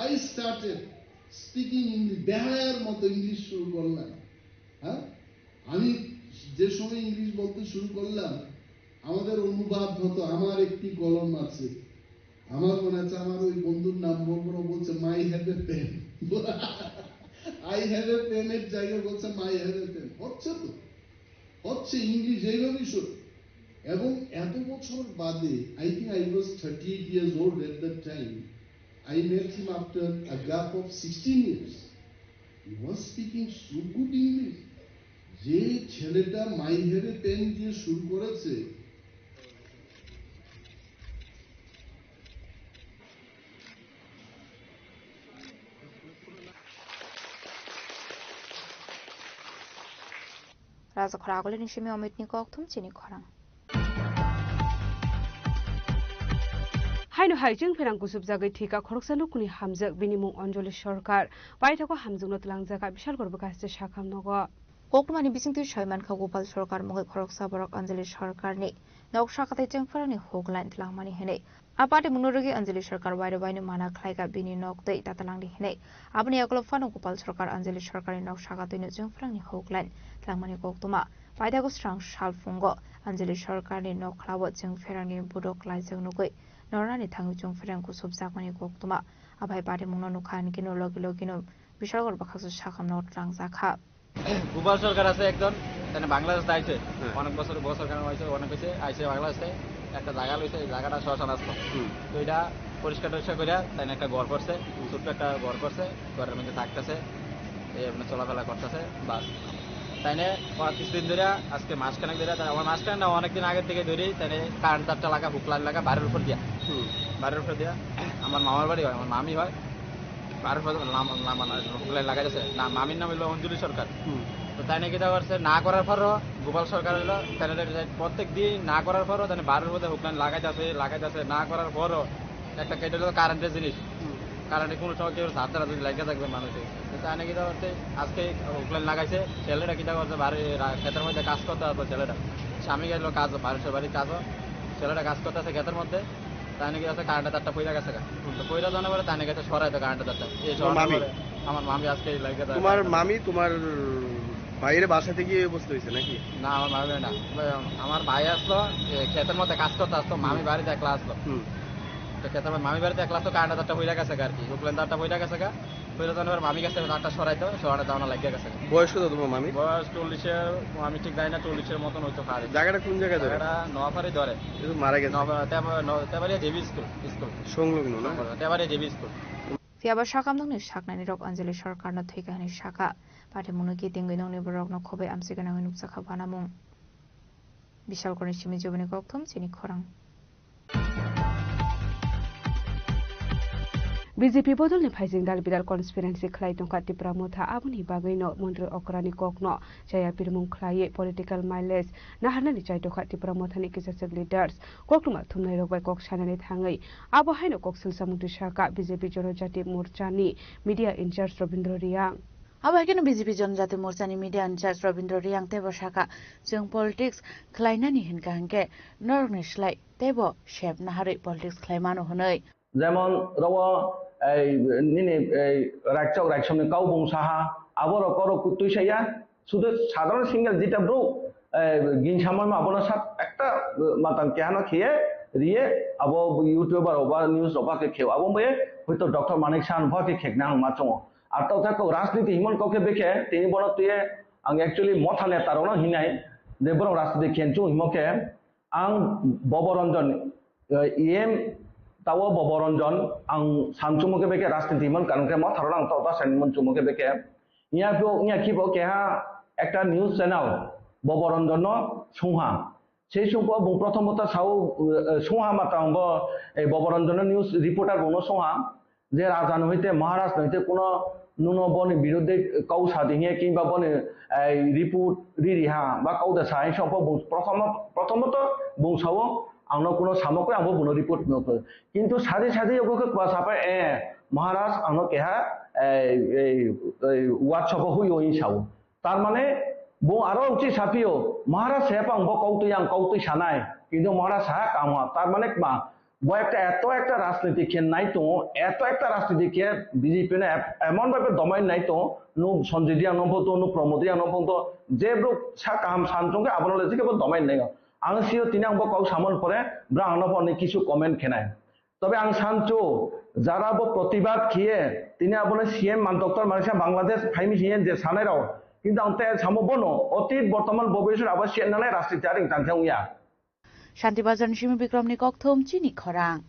I started speaking English। বেহায়ার মতো ইংলিশ শুরু করলাম। হ্যাঁ, আমি যে সময় ইংলিশ বলতে শুরু করলাম, আমাদের অনুবাদ হতো, "আমার একটি কলম আছে।" আমার মনে আছে, আমার ওই বন্ধুর নাম বলবো না, বলছে, "My have a pen।" I have a pen এর জায়গায় বলছে, "My have a pen।" হচ্ছে তো, হচ্ছে, ইংলিশ এইভাবেই শুরু। এবং এত বছর বাদে, I think I was thirty-eight years old at that time, I met him after a gap of sixteen years। He was speaking so good English। যে ছেলেটা মাই হ্যাভ এ পেন দিয়ে শুরু করেছে, Raja khorang agulini simi Amit ni kok thum chini khorang. Haino hai chwng pherang kusubjagwi thika khoroksa nukni hamjak, bini mung Anjali Sarkar. Paithago hamjakno twlangjak a Bishalgarh bwkhaste sakham nogo. Koktwmani bisingtwi saimankha Gopal Sarkar mungwi khoroksa borok Anjali Sarkarni nok saka tei chwngpharangni huk line twlangmani hinwi. A party mungno rwgwi Anjali Sarkar wairo waino mana khlaikha bini nok twi tatalangdi hinwi. Aboni yagulo phano Gopal Sarkar Anjali Sarkarni nok saka twino chwngpharangni huk line twlangmani koktwma. Paithago srang sal phungo Anjali Sarkarni nok khlao chwngpharangni budok klaijak nugwi nornani thangwi chwng phereng kusubjakmani koktwma. Abai patimungno nukha hinkhe no logi logi no Bishalgarh bwkhaksa sakamno twlangjakha. Gopal সরকার আছে একজন, তাহলে বাংলাদেশ আইছে। হ্যাঁ। অনেক বছর, বছর কেন হয়েছে, অনেক হয়েছে, আইসে বাংলাদেশে একটা জায়গা লইছে, এই জায়গাটা শ্মশান আসলো। হুম। তো এটা পরিষ্কার টরিষ্কার করে তাই একটা ঘর করছে, হুম। ছোট্ট একটা ঘর করছে, ঘরের মধ্যে থাকতেছে, এই আপনার চলাফেরা করতেছে, বাস। তাই নিয়ে ওরা কিছুদিন ধরে, আজকে মাসখানেক ধরে, তাই আমার মাসখানেক না, অনেকদিন আগের থেকে ধরি, তাই নিয়ে কারেন্ট তারটা লাগা, হুক লাইন লাগা, বাড়ির উপর দিয়া। হুম। বাড়ির উপর দিয়া। আমার মামার বাড়ি হয়, আমার মামি হয়। বাড়ির উপর লাম-, লাম-, হুক লাইন লাগা যাচ্ছে। না, মামির নাম হলো অঞ্জলি সরকার। হুম। তো তাই নিয়ে কিতা করছে, না করার পরও গোপাল সরকার হলো, তাই নিয়ে প্রত্যেক দিন না করার পরও তাই নিয়ে বাড়ির মধ্যে হুক লাইন লাগাই যাচ্ছে, লাগাই যাচ্ছে, না করার পরও একটা কেটে হলো কারেন্টের জিনিস। হুম। কারেন্টে কোনো সময় কেউ হাত দ্বারা যদি লেগে থাকবে মানুষের। তো তাই নাকি তো হচ্ছে আজকে হুকলাইন লাগাইছে, ছেলেটা কিতা করছে, বাড়ি রা-, ক্ষেতের মধ্যে কাজ করতে হবে ছেলেটা। স্বামী গেল কাজ, বাড়ির সবারই কাজও। ছেলেটা কাজ করতে আছে ক্ষেতের মধ্যে। তাই নাকি আছে কারেন্টের তারটা পইরা গেছে গা। তো পইরা জানা পরে তাই নাকি আছে সরাই তো কারেন্টের তারটা। এই তোমার সরানোর মামি? পরে আমার মামি আজকে এই লাগে তার তোমার কারেন্টের মামি তোমার ভাইয়ের বাসাতে গিয়ে অবস্থা হয়েছে নাকি? না, আমার মামি না। আমার ভাই আসলো, এ, ক্ষেতের মধ্যে কাজ করতে আসলো, মামি হুম। বাড়িতে একলা আসলো। হুম। তো ক্ষেতের মধ্যে মামি বাড়িতে একলা আসলো, কারেন্টের তারটা পইরা গেছে গা আর কি। হুকলাইন তারটা পইরা গেছে গা। পয়লা জানুয়ারি মামি গেছে, ডাক্তার সরাইতো, সরানো দাওনা লাগিয়া গেছে। বয়স কত তোমার মামি? বয়স চল্লিশের, আমি ঠিক জানি না, চল্লিশের মতন হইতে পারে। জায়গাটা কোন জায়গায় ধরে? জায়গাটা নোয়াপাড়ায় ধরে। এ তো মারা গেছে। নোয়াপাড়া, তেবা-, ন-, তেবাড়িয়া জেবি স্কুল, স্কুল। সংলগ্ন না? Tebaria JB school. Phiya ba sakam nokni saknani rok Anjali Sarkarno thwikha hwnwi sakha. Pathimungno kitingwi nokni borokno khobai amchikgwnangwi nukjakha banamung. Bishalgarhni simi joboni kokthum chini khorang. B J P bodolni phaijing dal bidal conspiracy khlai tongkha Tipra Motha, aboni bagwino Montri Okrani kokno chaya pirmung khlaiwi political mileage naharnani chai tongkha Tipra Mothani kisachwk leaders. Koktwma thumnairok bai kok sanani thangwi abo haino kok swlsa mungtwi sakha B J P Jonojati Morchani media in charge Robindra Reang. Abo hai kheno B J P Jonojati Morchani media in charge Robindra Reang teibo sakha, chwng politics khlainani hinkha hinkhe norokni slai teibo sep naharwi politics khlai mano hwnwi. Jemon rogo ei nini ei raikchok raiksomni kau bung saha, aborok oro kutui saya, sudu sadharon single jeta bro, ei, gin samano abono sat ekta, eh, matan kehano khiye riye, abo YouTuber oba news oba khe kheo, abo mwe hoito Doctor Manik Saha oba khe khekna ang ma chongo. Ar to thak rajniti himon kau khe bekhe, tini bono tuye ang actually Motha neta rokno hinai, je borok rajniti khenchu himo khe, ang Boboranjan, eh, E M tawo Boboranjan, ang samchungmo khe bekhe rajniti himon karon khe Motha rok ang to ta sani mon chungmo khe bekhe. Nya pho, nya khibo keha ekta news channel Boboranjan no sungha. Sei sungko bung prothomota sao, eh, sungha mata bo, eh, Boboranjan no news reporter bono sungha. Je raja no hoite, Maharaj no hoite kuno nuno boni biruddhe kau sadi hiya kimba boni, eh, report riri ha ba kau da sai sokpo bung prothom, prothomoto bung sao ang no kuno samokoi ang bo buno report no koi. Kintu sadi sadi yogo khe kwa sapai, eh, Maharaj ang no keha, eh, eh, eh, WhatsApp o hui oi sao. Tar mane bo aro uchi sapio, Maharaj se pang bo kautwi ang kautwi sanai, kintu Maharaj sa kamo, tar mane kma, bo ekta eto ekta rajniti khe nai tongo, eto ekta rajniti khe B J P no ep-, emon bhabe domain nai tongo, no Sanjay Reang no phungto, no Pramod Reang no phungto, je bro sa kaham san chongkhe abono le jikhe bo domain nai o. Ang sio tini ang bo kau samon pore, bro ang no phone ni kisu comment khenai. Tobe ang sancho, jara bo protibad khiye, tini abono C M man Doctor Manik Saha Bangladesh phaimi hiye je sanai rao, kintu ang te samo bono, otit, bortoman, bobiswt abo siyan nanai rajniti aring tangkhe wngya. Shanti Bazar ni simi Bikram ni kokthum chini khorang.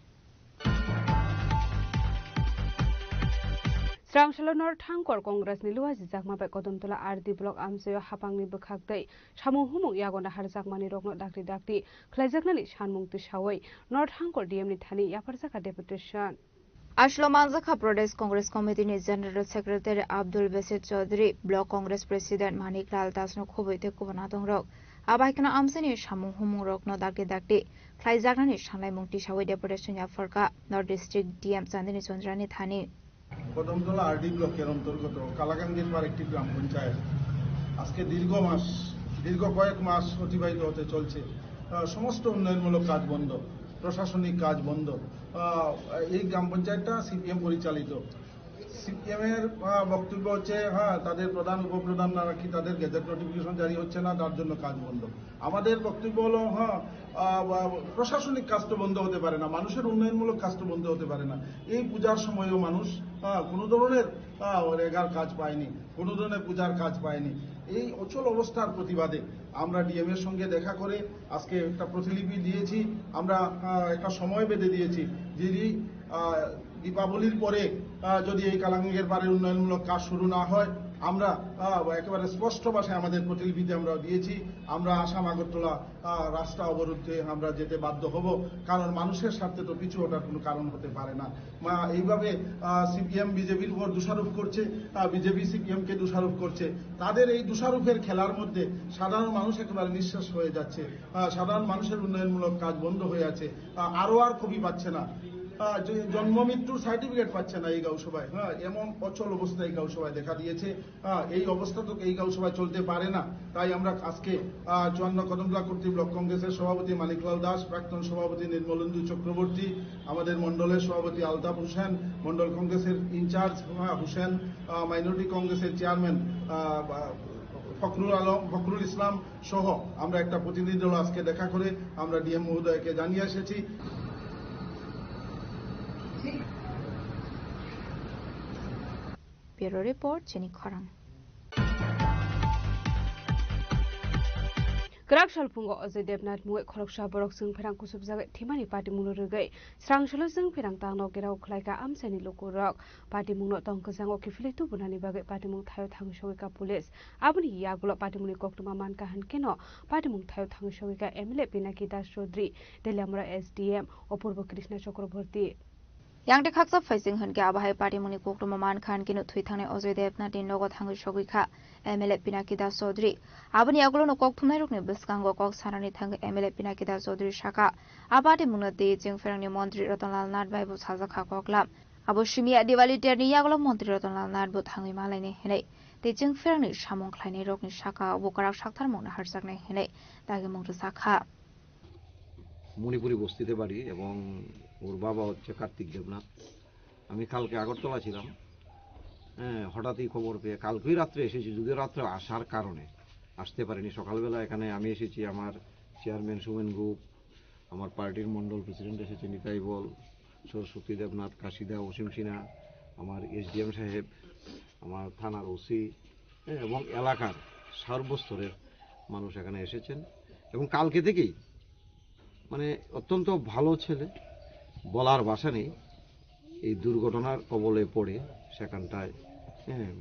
Srangshalo North Hangkor Congress ni Luaji Chakma bai Kodamtola R D block amchaio hapangni bwkhak tei samung humung yago naharjakmani rokno dakti dakti khlaijaknani sanmung tisawi North Hangkor D M ni thani yapharjakha deputation. Aslo manjakha Pradesh Congress Committee ni General Secretary Abdul Basit Chaudhary, Block Congress President Manik Lal Das no khobwi tei kubun adongrok. Abaikeno amchaini samung humung rokno dakti dakti khlaijaknani sanlaimung tisawi deputation yapharkha North District D M Chandini Chandra ni thani. Kadamtala RD ব্লকের অন্তর্গত কালাকান্দির পার একটি গ্রাম পঞ্চায়েত আজকে দীর্ঘ মাস, দীর্ঘ কয়েক মাস অতিবাহিত হতে চলছে। আহ, সমস্ত উন্নয়নমূলক কাজ বন্ধ, প্রশাসনিক কাজ বন্ধ। আহ, এই গ্রাম পঞ্চায়েতটা সিপিএম পরিচালিত। সিপিএম এর আহ, বক্তব্য হচ্ছে, হ্যাঁ, তাদের প্রধান উপপ্রধান নাকি তাদের গেজেট নোটিফিকেশন জারি হচ্ছে না, তার জন্য কাজ বন্ধ। আমাদের বক্তব্য হলো, হ্যাঁ, আহ, বা- প্রশাসনিক কাজ তো বন্ধ হতে পারে না, মানুষের উন্নয়নমূলক কাজ তো বন্ধ হতে পারে না। এই পূজার সময়ও মানুষ আহ, কোনো ধরনের আহ, রেগার কাজ পায়নি, কোনো ধরনের পূজার কাজ পায়নি। এই অচল অবস্থার প্রতিবাদে আমরা ডিএম এর সঙ্গে দেখা করে আজকে একটা প্রতিলিপি দিয়েছি। আমরা আহ, একটা সময় বেঁধে দিয়েছি, যদি আহ, দীপাবলির পরে আহ, যদি এই কালাঙ্গের পাড়ের উন্নয়নমূলক কাজ শুরু না হয়, আমরা আহ, একেবারে স্পষ্ট ভাষায় আমাদের প্রতিলিপিতে আমরা দিয়েছি। আমরা আসাম আগরতলা আহ, রাস্তা অবরোধে আমরা যেতে বাধ্য হব, কারণ মানুষের স্বার্থে তো পিছু হটার কোনো কারণ হতে পারে না। মা এইভাবে সিপিএম বিজেপির উপর দোষারোপ করছে, বিজেপি সিপিএম কে দোষারোপ করছে। তাদের এই দোষারোপের খেলার মধ্যে সাধারণ মানুষ একেবারে নিঃশেষ হয়ে যাচ্ছে। আহ, সাধারণ মানুষের উন্নয়নমূলক কাজ বন্ধ হয়ে আছে। আহ, আরো আর কপি পাচ্ছে না। আহ, জ- জন্ম মৃত্যুর সার্টিফিকেট পাচ্ছে না এই গাঁও সভায়। হ্যাঁ, এমন অচল অবস্থা এই গাঁও সভায় দেখা দিয়েছে। আহ, এই অবস্থা তো এই গাঁও সভায় চলতে পারে না। তাই আমরা আজকে আহ, চুয়ান্ন কদমতলা কর্তৃক ব্লক কংগ্রেসের সভাপতি মানিকলাল দাস, প্রাক্তন সভাপতি নির্মলেন্দু চক্রবর্তী, আমাদের মণ্ডলের সভাপতি আলতাফ হোসেন, মণ্ডল কংগ্রেসের ইনচার্জ আহ, হোসেন, আহ, মাইনরিটি কংগ্রেসের চেয়ারম্যান আহ, বা- ফখরুল আলম, ফখরুল ইসলাম সহ আমরা একটা প্রতিনিধি দল আজকে দেখা করে আমরা ডিএম মহোদয়কে জানিয়ে এসেছি। Bureau Report, Chini Khorang. Kwrak salphungo Ajay Devnath mungwi khoroksa borok chwng pherang kusubjagwi thwimani patimungno rwgwi srang salo chwng pherang tangno gherao khlaikha amchaini lukurok. Patimungno tong kwchango kiphilwi tubunani bagwi patimung thaio thangwi sogwikha police. Aboni yagulo patimungni koktwma mankha hwnkhe no patimung thaio thangwi sogwikha M L A Pinaki Das Chaudhary, Teliamura S D M Apurbo Krishna Chakraborty. Yang de khaksa phaising hwnkhe abo hai patimungni koktwma mankha hwnkhe no thwi thangnai Ajay Devnath ni nogo thangwi sogwikha M L A Pinaki Das Chaudhary. Aboni yagulo no kok thumnairokni bwskango kok sanani thangwi M L A Pinaki Das Chaudhary sakha, a patimungno tei chwng pherangni montri Ratanlal Nath bai bo sajakha koklam. Abo simi ya Diwali terni yagulo montri Ratanlal Nath bo thangwi malainai hinwi tei chwng pherangni samung khlainairokni saka bo kwrak saktharmungno harjaknai hinwi dagimung rwjakha. Manipuri বস্তিতে বাড়ি এবং ওর বাবা হচ্ছে কার্তিক দেবনাথ। আমি কালকে আগরতলা ছিলাম, হ্যাঁ, হঠাৎই খবর পেয়ে কালকেই রাত্রে এসেছি, যদিও রাত্রে আসার কারণে আসতে পারিনি। সকালবেলা এখানে আমি এসেছি, আমার চেয়ারম্যান সুমেন গুপ, আমার পার্টির মণ্ডল প্রেসিডেন্ট এসেছে নিতাই বল, সরস্বতী দেবনাথ, কাশিদা, অসীম সিনহা, আমার এসডিএম সাহেব, আমার থানার ওসি, হ্যাঁ, এবং এলাকার সর্বস্তরের মানুষ এখানে এসেছেন। এবং কালকে থেকেই মানে অত্যন্ত ভালো ছেলে, বলার ভাষা নেই। এই দুর্ঘটনার কবলে পড়ে সেখানটায়, হ্যাঁ,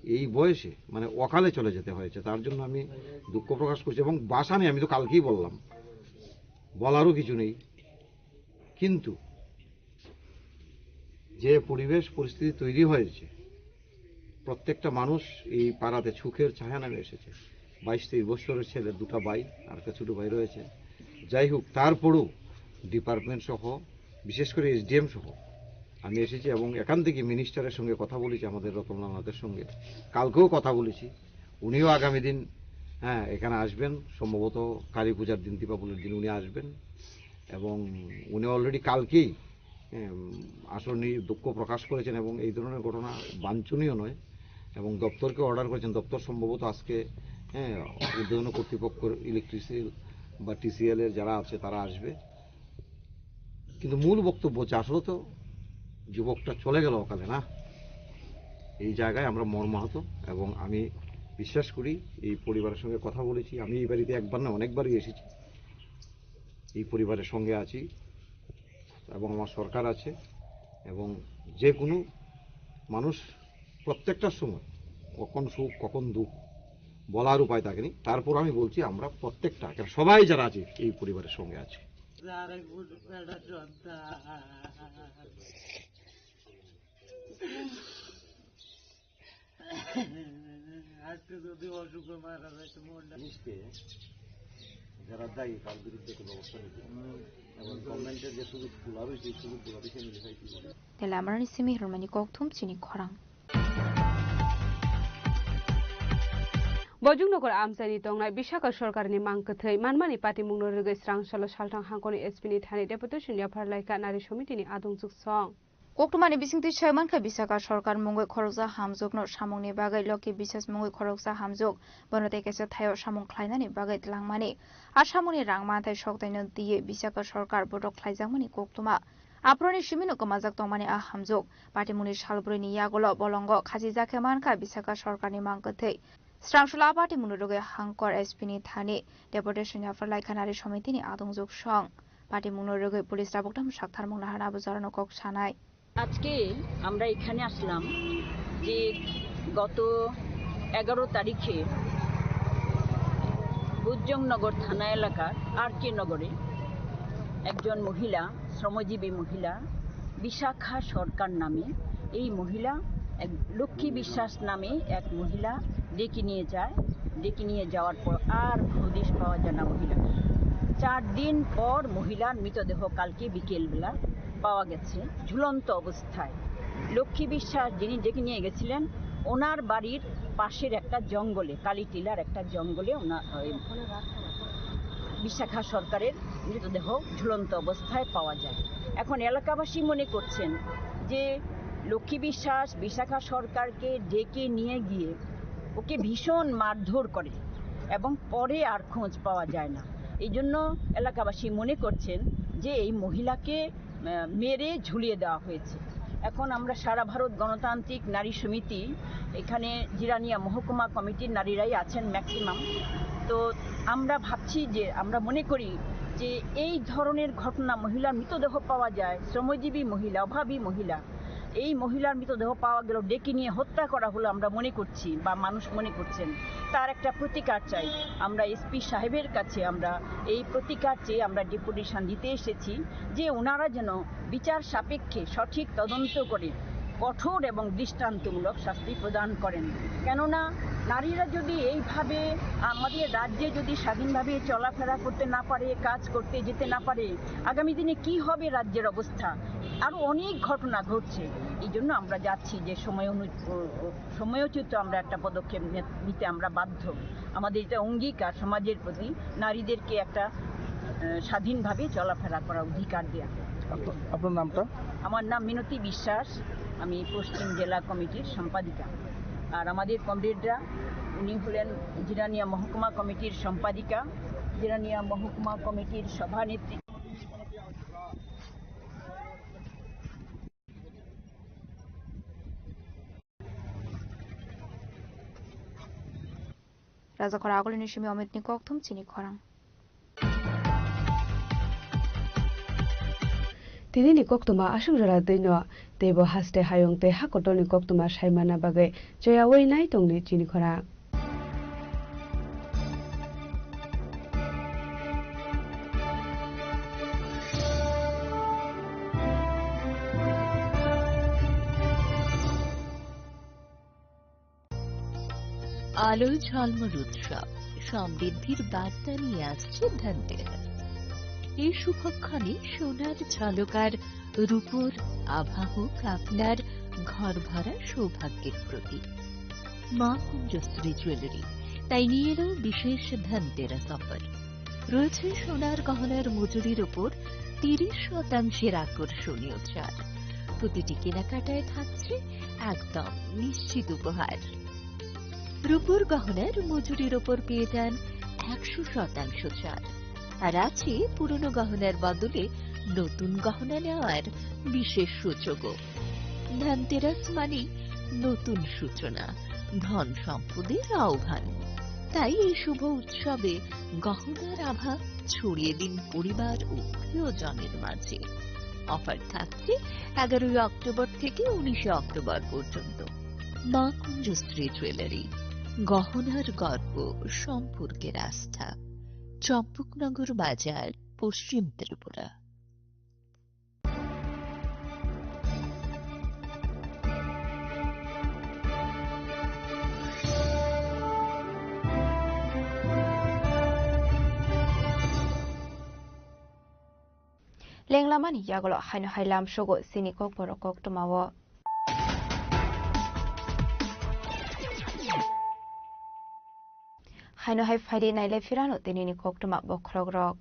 এই বয়সে মানে অকালে চলে যেতে হয়েছে, তার জন্য আমি দুঃখ প্রকাশ করছি এবং ভাষা নেই। আমি তো কালকেই বললাম, বলারও কিছু নেই। কিন্তু যে পরিবেশ পরিস্থিতি তৈরি হয়েছে, প্রত্যেকটা মানুষ এই পাড়াতে সুখের ছায়া নামে এসেছে। বাইশ তেইশ বছরের ছেলে, দুটো ভাই আর একটা ছোটো ভাই রয়েছে। যাই হোক, তারপরেও ডিপার্টমেন্ট সহ, বিশেষ করে এসডিএম সহ আমি এসেছি এবং এখান থেকে মিনিস্টারের সঙ্গে কথা বলেছি, আমাদের রতনলাল নাথের সঙ্গে কালকেও কথা বলেছি। উনিও আগামী দিন, হ্যাঁ, এখানে আসবেন, সম্ভবত কালী পূজার দিন, দীপাবলির দিন উনি আসবেন এবং উনি অলরেডি কালকেই, হ্যাঁ, আসলে দুঃখ প্রকাশ করেছেন এবং এই ধরনের ঘটনা বাঞ্ছনীয় নয় এবং দপ্তরকে অর্ডার করেছেন। দপ্তর সম্ভবত আজকে, হ্যাঁ, ঊর্ধ্বতন কর্তৃপক্ষ, ইলেকট্রিসিটি বা টিসিএল এর যারা আছে তারা আসবে। কিন্তু মূল বক্তব্য হচ্ছে আসলে তো যুবকটা চলে গেল অকালে, না? এই জায়গায় আমরা মর্মাহত এবং আমি বিশ্বাস করি এই পরিবারের সঙ্গে কথা বলেছি। আমি এই বাড়িতে একবার না, অনেকবারই এসেছি, এই পরিবারের সঙ্গে আছি এবং আমার সরকার আছে এবং যে কোনো মানুষ প্রত্যেকটা সময় কখন সুখ কখন দুঃখ বলার উপায় থাকেনি। তারপর আমি বলছি, আমরা প্রত্যেকটা, এখানে সবাই যারা আছি এই পরিবারের সঙ্গে আছি। আজকে যদি অসুখে মারা যায় তো মনটা পুলিশকে যারা দায়ী তার বিরুদ্ধে কোনো ব্যবস্থা নিতে হবে। এবং গভর্নমেন্টের যে সুযোগগুলো রয়েছে, এই সুযোগগুলো বেছে নিতে চাই কি? Tela amarni simi hirmani kokthum chini khorang. Bojong Nogor amchaini tongnai Visakha sorkarni mang kwthwi manmani patimungno rwgwi srang salo salthang hangkoni S P ni thani deputation yaphar laikha nari somitini adong chuksong. Koktwmani bisingtwi saimankha, Visakha sorkar mungwi khoroksa hamjwkno samungni bagwi Lokhi Biswas mungwi khoroksa hamjwk, bono tei kaisa thaio samung khlainani bagwi tlangmani. A samungni rang manthai soktaino twiwi Visakha sorkar botok khlaijakmani koktwma. Aphuruni simino kwmajak tongmani a hamjwk. Patimungni salbroini yagulo bolongo khachijak khe mankha Visakha sorkarni mang kwthwi. Srangsola patimungno rwgwi Hangkor S P ni thani deputation yapharlai kha nari somitini adongjwk song. Patimungno rwgwi police rabuktham saktharmung naharna abujarano kok sanai. আজকে আমরা এখানে আসলাম যে গত এগারো তারিখে বুজজংনগর থানা এলাকার আর কে নগরে একজন মহিলা, শ্রমজীবী মহিলা বিশাখা সরকার নামে, এই মহিলা এক লক্ষ্মী বিশ্বাস নামে এক মহিলা ডেকে নিয়ে যায়। ডেকে নিয়ে যাওয়ার পর আর হদিশ পাওয়া যায় না মহিলার। চার দিন পর মহিলার মৃতদেহ কালকে বিকেলবেলা পাওয়া গেছে ঝুলন্ত অবস্থায়। লক্ষ্মী বিশ্বাস, যিনি ডেকে নিয়ে গেছিলেন, ওনার বাড়ির পাশের একটা জঙ্গলে, কালীটিলার একটা জঙ্গলে ওনার, ওই বিশাখা সরকারের মৃতদেহ ঝুলন্ত অবস্থায় পাওয়া যায়। এখন এলাকাবাসী মনে করছেন যে লক্ষ্মী বিশ্বাস বিশাখা সরকারকে ডেকে নিয়ে গিয়ে ওকে ভীষণ মারধর করে এবং পরে আর খোঁজ পাওয়া যায় না। এই জন্য এলাকাবাসী মনে করছেন যে এই মহিলাকে, আহ, মেরে ঝুলিয়ে দেওয়া হয়েছে। এখন আমরা সারা ভারত গণতান্ত্রিক নারী সমিতি, এখানে জিরানিয়া মহকুমা কমিটির নারীরাই আছেন ম্যাক্সিমাম। তো আমরা ভাবছি যে, আমরা মনে করি যে এই ধরনের ঘটনা, মহিলার মৃতদেহ পাওয়া যায়, শ্রমজীবী মহিলা, অভাবী মহিলা, এই মহিলার মৃতদেহ পাওয়া গেল, ডেকে নিয়ে হত্যা করা হলো, আমরা মনে করছি বা মানুষ মনে করছেন, তার একটা প্রতিকার চাই। আমরা এসপি সাহেবের কাছে আমরা এই প্রতিকার চেয়ে আমরা ডেপুটেশন দিতে এসেছি যে ওনারা যেন বিচার সাপেক্ষে সঠিক তদন্ত করে কঠোর এবং দৃষ্টান্তমূলক শাস্তি প্রদান করেন। কেননা নারীরা যদি এইভাবে আমাদের রাজ্যে যদি স্বাধীনভাবে চলাফেরা করতে না পারে, কাজ করতে যেতে না পারে, আগামী দিনে কি হবে রাজ্যের অবস্থা? আরো অনেক ঘটনা ঘটছে। এই জন্য আমরা যাচ্ছি যে সময় অনু-, সময়োচিত আমরা একটা পদক্ষেপ নে-, নিতে আমরা বাধ্য। আমাদের এটা অঙ্গীকার সমাজের প্রতি, নারীদেরকে একটা, আহ, স্বাধীনভাবে চলাফেরা করার অধিকার দেয়া। আপনার, আপনার নামটা? আমার নাম মিনতি বিশ্বাস, আমি পশ্চিম জেলা কমিটির সম্পাদিকা। আর আমাদের কমরেডরা, উনি হলেন জিরানিয়া মহকুমা কমিটির সম্পাদিকা, জিরানিয়া মহকুমা কমিটির সভানেত্রী। Rajakhor agulini simi Omitni kokthum chini khorang. Tinini koktwma aswk jora twino, teibo haste hayung tei hakotorni koktwma saimana bagwi cheyaui nai tongdi chini khorang. আলোয় ঝলমল উৎসব, সমৃদ্ধির বার্তা নিয়ে আসছে ধনতেরাস। এই শুভক্ষণে সোনার ঝলকার রূপোর আভা হোক আপনার ঘর ভরা সৌভাগ্যের প্রতীক। মা কুঞ্জশ্রী জুয়েলারি তাই নিয়ে এলো বিশেষ ধনতেরাস অফার। রয়েছে সোনার গহনার মজুরির ওপর তিরিশ শতাংশের আকর্ষণীয় ছাড়। প্রতিটি কেনাকাটায় থাকছে একদম নিশ্চিত উপহার। রূপোর গহনার মজুরির ওপর পেয়ে যান একশো শতাংশ ছাড়। আর আছে পুরনো গহনার বদলে নতুন গহনা নেওয়ার বিশেষ সুযোগও। ধনতেরাস মানে নতুন সূচনা, ধন সম্পদের আহ্বান। তাই এই শুভ উৎসবে গহনার আভা ছড়িয়ে দিন পরিবার ও প্রিয়জনের মাঝে। অফার থাকছে এগারোই অক্টোবর থেকে উনিশে অক্টোবর পর্যন্ত। মা কুঞ্জশ্রী জুয়েলারি, গহনার গর্ব, সম্পর্কের আস্থা। চম্পকনগর বাজার, পশ্চিম Tripura. Lenglamani yagulo haino hai lamsogo chini kokborok koktwmao. Haino hai phaidi nailai phirano tinini koktwma bokhorokrok.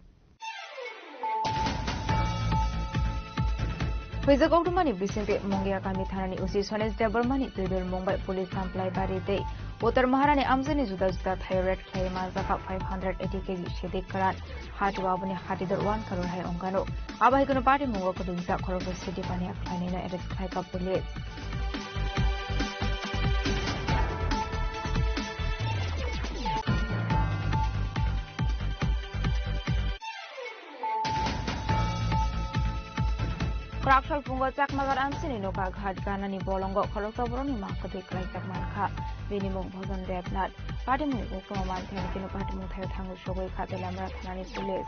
Phaijak Oktobarni bisingtwi Mungia kami thanani O C Sonesh Debbarmani twibil mungbai police samplai bari tei Uttar Maharani amchaini juda juda thaio raid khlaiwi manjakha five hundred eighty K G sidi kwran. Hati o aboni hatidor one crore hai wngkano. Abo hai kheno party mungo kwdwijak khoroksa sidi paniya khlainino arrest khlaikha police. Kwraksal pungo Chakmagar amchini nokha ghat ganani bolongo khoroksa borokni ma kwthwi khlaijak mankha. Bini mung Bhojon Debnath. Patimungni uklongo manthani kino patimung thaio thangwi sogwi kha Teliamura thanani police.